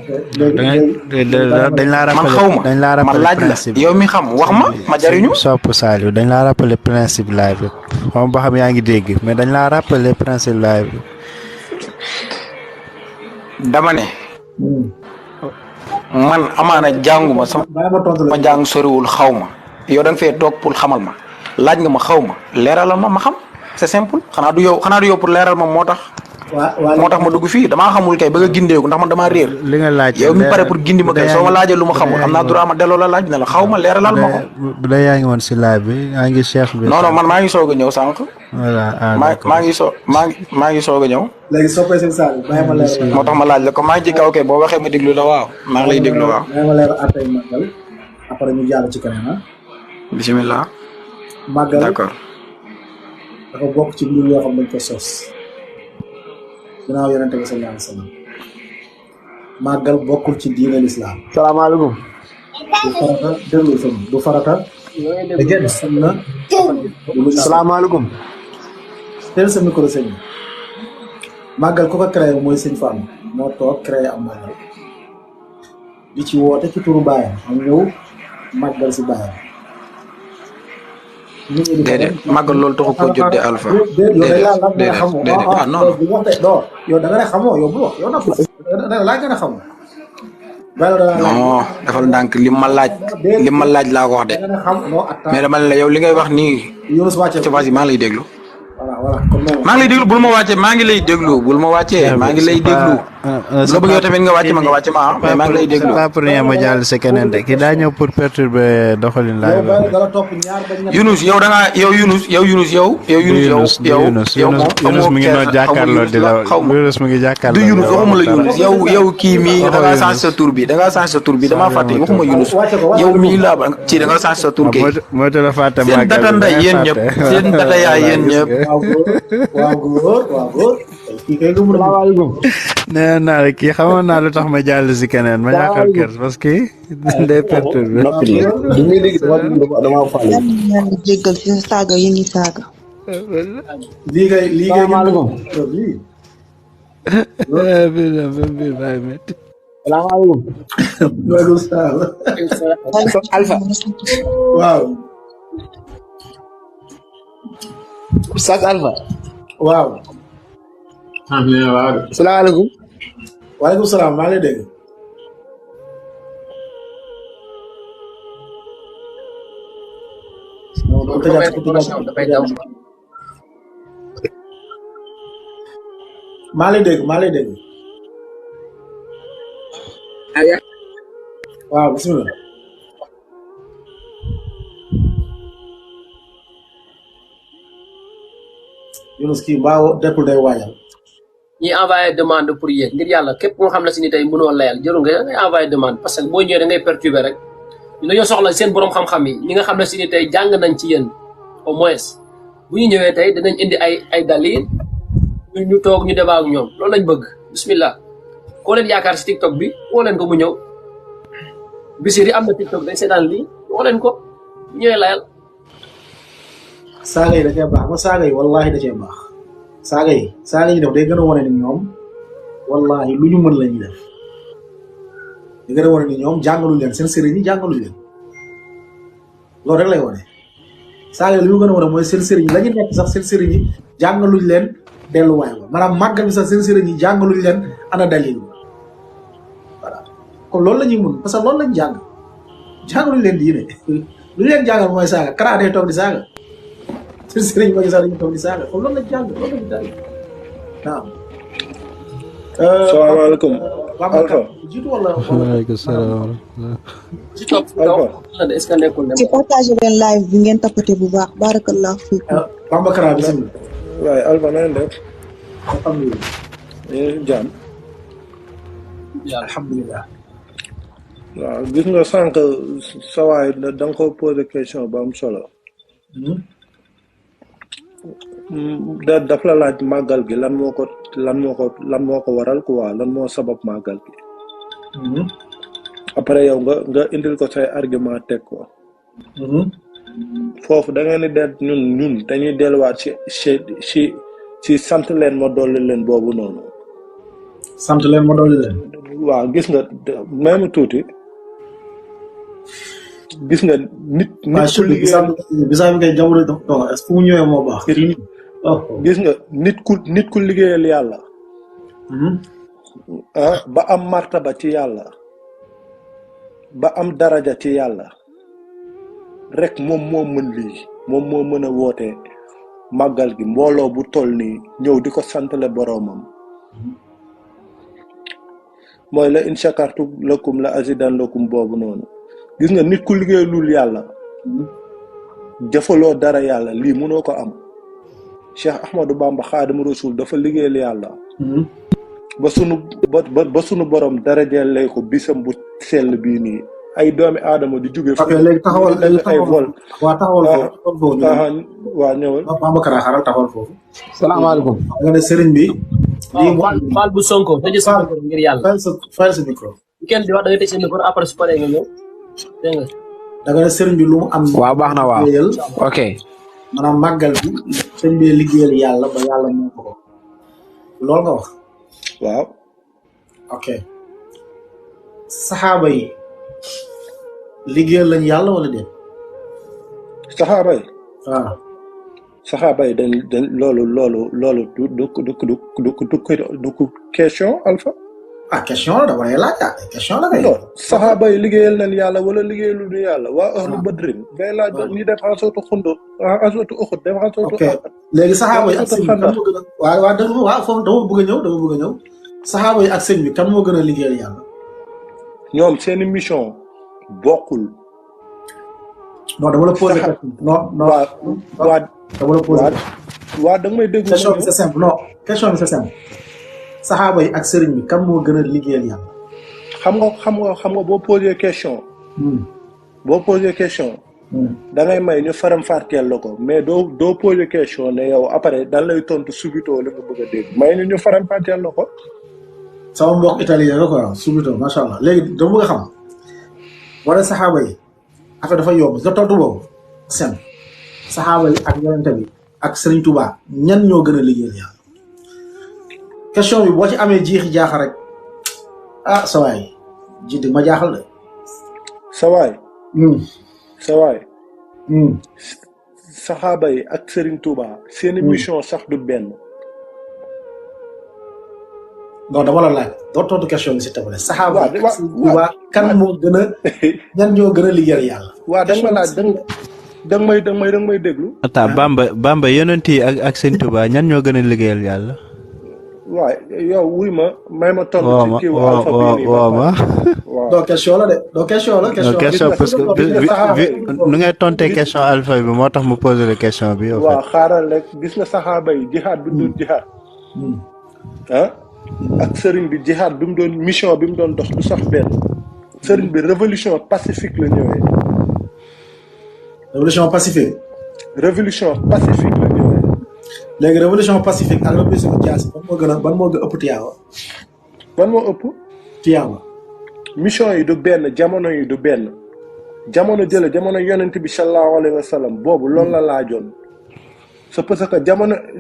dañ laa man rappelé xaw ma dañ laa man rappelé laaj la principe yow mi xam wax ma jariñu. sopp Saliou dañ laa rappelé principe live bi xam ba xam yaa ngi dégg mais dañ laa rappelé principe live bi. dama ne man amaana jànguma sama jàng soriwul xaw ma yow da nga fee toog pour xamal ma laaj nga ma xaw ma leeralal ma xam c'est simple xanaa du yow pour leeral ma moo tax. moo tax ma dugg fii damaa xamul kay bëgg a gindeeku ndax man damaa réer. li nga laaj yow mi pare pour gindi ma kay soo ma laajee lu ma xamul am naa droit ma delloo la laaj ne la xaw ma leeralal ma ko. bu dee yaa ngi woon si live bi yaa ngi cheikh bi. non man maa ngi soog a ñëw sànq. voilà maa ngi soog a ñëw. léegi soppay seen saal bàyyi ma leer moo tax ma laaj la ko maa ngi ci kaw kay boo waxee ma déglu la waaw maa ngi lay déglu waaw. bàyyi ma leer après màggal après ñu jàll ci keneen ah. bisimilah. màggal d'accord. dafa bokk ci mbir yoo xam dañ ko sos ginnaaw yonente bi sallallahu alayhi wa sallam màggal bokkul ci diine l'islam. salaamaaleykum. du farata déglu sëñ du farata. dégg nga salaamaaleykum. teel sa micro sëñ bi màggal ku ko créé mooy sëñ Fall moo toog créé am màggal di ci woote ci turu baayam am ñëw màggal si baayam. déedéet màggal loolu taxu ko jóg de Alpha. déedéet ah non yow da nga ne xamoo yow bu wax yow nag laa gën a xamoo. non defal ndànk li ma laaj laa ko wax de mais dama ne la yow li ngay wax nii ci vas-y maa ngi lay déglu. maa ngi lay déglu bul ma wàccee maa ngi lay déglu bul ma wàccee maa ngi lay déglu. nga bëgg yow tamit nga wàcce ma mais maa ngi lay déglu. c'est pas pour rien ma jàll si keneen de ki daa ñëw pour perturber doxalin laay ba. Yunus yow da ngaa Yunus mi ngi doon jàkkaarloo di la Yunus mi ngi jàkkaarloo. du Yunus waxuma la Yunus yow kii mii da ngaa changé sa tur bi damaa fàtte waxuma Yunus yow mii laa ba ci da nga changé sa tur kay. moo tax la fàtte seen data nday yéen ñëpp seen data yaay yéen ñëpp. waaw góor kii kay lu mu nee naa la kii xamoon naa lu tax ma jàll si keneen ma ñàkkal kër parce que day perturbé. yàlla jéggal ci saaga yi ñuy saaga. lii kay salaamaaleykum. Alpha. waaw. Oustaz Alpha. waaw. salaamaaleykum. waaleykum salaam maa ngi lay dégg. maa lay dégg. waaw bisimilah. Yunus kii mbaa dekkul day waajal. ñi envoyé demande pour yéeg ngir yàlla képp nga xam ne si ni tey mënoo layal jërul nga ngay envoyé demande parce que boo ñëwee da ngay perturber rek ñu dañoo soxla seen borom xam-xam yi ñi nga xam ne si ni tey jàng nañ ci yéen au moins bu ñu ñëwee tey danañ indi ay dalil ñu toog ñu débat ak ñoom loolu lañ bëgg bismillah koo leen yaakaar si TikTok bi woo leen ko mu ñëw Bichri am na TikTok day seetaan lii woo leen ko bu ñëwee layal. saaga yi da cee baax ba saaga yi wallaahi da cee baax. saaga yi def day gën a wane ni ñoom wallahi lu ñu mën la ñuy def day gën a wane ni ñoom jàngaluñ leen seen sëriñ yi jàngaluñ leen loolu rek lay wane saaga yi li mu gën a wane mooy seen sëriñ yi la ñu nekk sax seen sëriñ yi jàngaluñ leen delluwaay ba maanaam màggal bi sax seen sëriñ yi jàngaluñ leen ana dalil voilà comme loolu la ñuy mën parce que loolu lañ jàngaluñ leen diine lu leen jàngal mooy saaga kara day toog di saaga seen sëriñ ba sax dañuy toog di saaga comme loolu lañ jàng loolu lañ jàng naam. salaamaaleykum. Alpha. jiitu wala. waaleykum salaam. Alpha. est-ce que nekkul dem. ci partage leen live bi ngeen tapoté bu baax barakallahu fiikum. Bamba Kara bisimilah. waaye Alpha na ngeen def. alhamdulilah. yéen jàmm. alhamdulilah. waaw gis nga sànq sa waay da nga ko posé question bu am solo. daf la laaj màggal gi lan moo ko waral quoi lan moo sabab màggal gi. après yow nga indil ko say argument teg ko. foofu da ngeen di ñun dañuy delluwaat ci ci sant leen ma dolli leen boobu noonu. sant leen ma dolli leen. waaw gis nga même tuuti gis nga nit ku liggéey bisaa bi kay jamono dox est-ce que mu ñëwee moo baax. gis nga nit ku liggéeyal yàlla. ba am martaba ci yàlla ba am daraja ci yàlla rek moom moo mën lii moom moo mën a woote màggal gi mbooloo bu toll nii ñëw di ko santale boroomam mooy la in shakartu lakum la azidan lakum boobu noonu gis nga nit ku liggéeyalul yàlla jëfaloo dara yàlla lii mënoo ko am Cheikh Ahmadou Bamba Xaadimu Rasuul dafa liggéeyal yàlla ba sunu borom darajeel lay ko bisam bu sell bii nii ay doomi aadama di jóge ok léegi taxawal ay vol waa taxawal foofu waa ñëwal Babacar xaral taxawal foofu salaamaaleykum nga ne sëriñ bi lii Fall bu Sonko tëjee sa micro ngir yàlla fayal sa micro kenn di wax da nga tëj sa micro après su paree nga ñëw dégg nga da nga ne sëriñ bi lu mu am waaw baax na waaw ok maanaam màggal bi sëriñ bi liggéeyal yàlla ba yàlla moo ko loolu nga wax waaw ok saxaaba yi liggéeyal lañ yàlla wala déet saxaaba yi waaw saxaaba yi dañ loolu du question Alpha ah question la dama lay laaj question la kay saxaaba yi liggéeyal nañ yàlla wala liggéeyalu ñu yàlla waa ahlu badrin ngay laaj ñi def asootu xundu asootu uxud def asootu ok léegi saxaaba yi ak sëñ bi kan moo gën a waaw waaw foofu dama bëgg a ñëw saxaaba yi ak sëñ bi kan moo gën a liggéeyal yàlla ñoom seeni mission bokkul non dama la posé question non dama la posé waa da nga may déglu question bi c'est simple non question bi c'est simple saxaaba yi ak sëriñ bi kan moo gën a liggéeyal yàlla xam nga boo posé question da ngay may ñu faram fàcceel la ko mais doo posé question ne yow après dan lay tontu subito li nga bëgg a dégg may ñu faram fàcceel la ko sama mbokk italien la quoi subito macha allah léegi dama bëgg a xam wala saxaaba yi affaire dafa yomb nga tontu boobu simple saxaaba yi ak yonente bi ak Sëriñ Tuubaa ñan ñoo gën a liggéeyal yàlla question bi boo ci amee jiixi jaaxa rek ah sawaay jiitu ma jaaxal de sawaay saxaaba yi ak Sëriñ Tuubaa seeni mission sax du benn non dama la laaj doo tontu question bi s'il te plaît saxaaba yi ak Sëriñ Tuubaa kan moo gën a ñan ñoo gën a liggéeyal yàlla waaw da nga ma laaj da nga may déglu attends Bamba yonent yi ak Sëriñ Tuubaa ñan ñoo gën a liggéeyal yàlla waaw yow wuy ma may ma tontu ci kii waaw doo question la de doo question la question parce que nu ngay tontee question alpha bi moo tax mu posé la question bi waaw xaaral rek gis nga saxaaba yi jihaad bi doon jihaad ak sëriñ bi jihaad bi mu doon mission bi mu doon dox du sax benn sëriñ bi révolution pacifique la ñëwee révolution pacifique la ñëwee léegi révolution pacifique ak révolution jaasi ban moo gën a ëpp tiyaaba ban moo ëpp tiyaaba mission yi du benn jamono yi du benn jamono jamono yonent bi sallallahu alayhi wa sallam boobu loolu la laajoon c'est parce que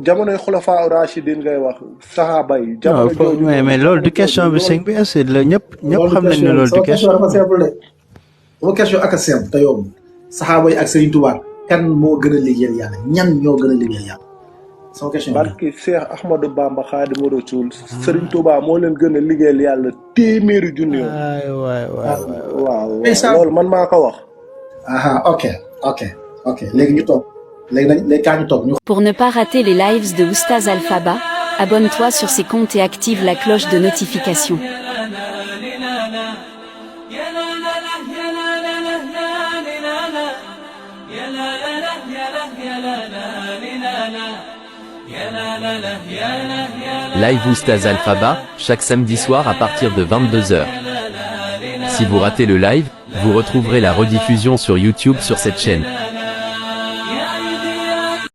jamonoy xulafaa rachidin ngay wax saxaaba yi jamono jooju mais loolu du question bi sëñ bi est la ñëpp xam nañ ne loolu du question dafa simple de sama question ak a simple te yomb saxaaba yi ak Sëriñ Tuubaa kan moo gën a liggéeyal yàlla ñan ñoo gën a liggéeyal yàlla sama question barki Cheikh Ahmadou Bamba Xaadimu Rasuul Sëriñ Tuubaa moo leen gën a liggéeyal yàlla téeméeri junni yoon waaw loolu man maa ko wax ok léegi ñu toog léegi kaa ñu toog ñu Pour ne pas rater les lives de Oustaz Alpha Ba, abonne-toi sur ses comptes et active la cloche de notification. Live Oustaz Alpha Ba, chaque samedi soir à partir de 22h. Si vous ratez le live, vous retrouverez la rediffusion sur YouTube sur cette chaîne.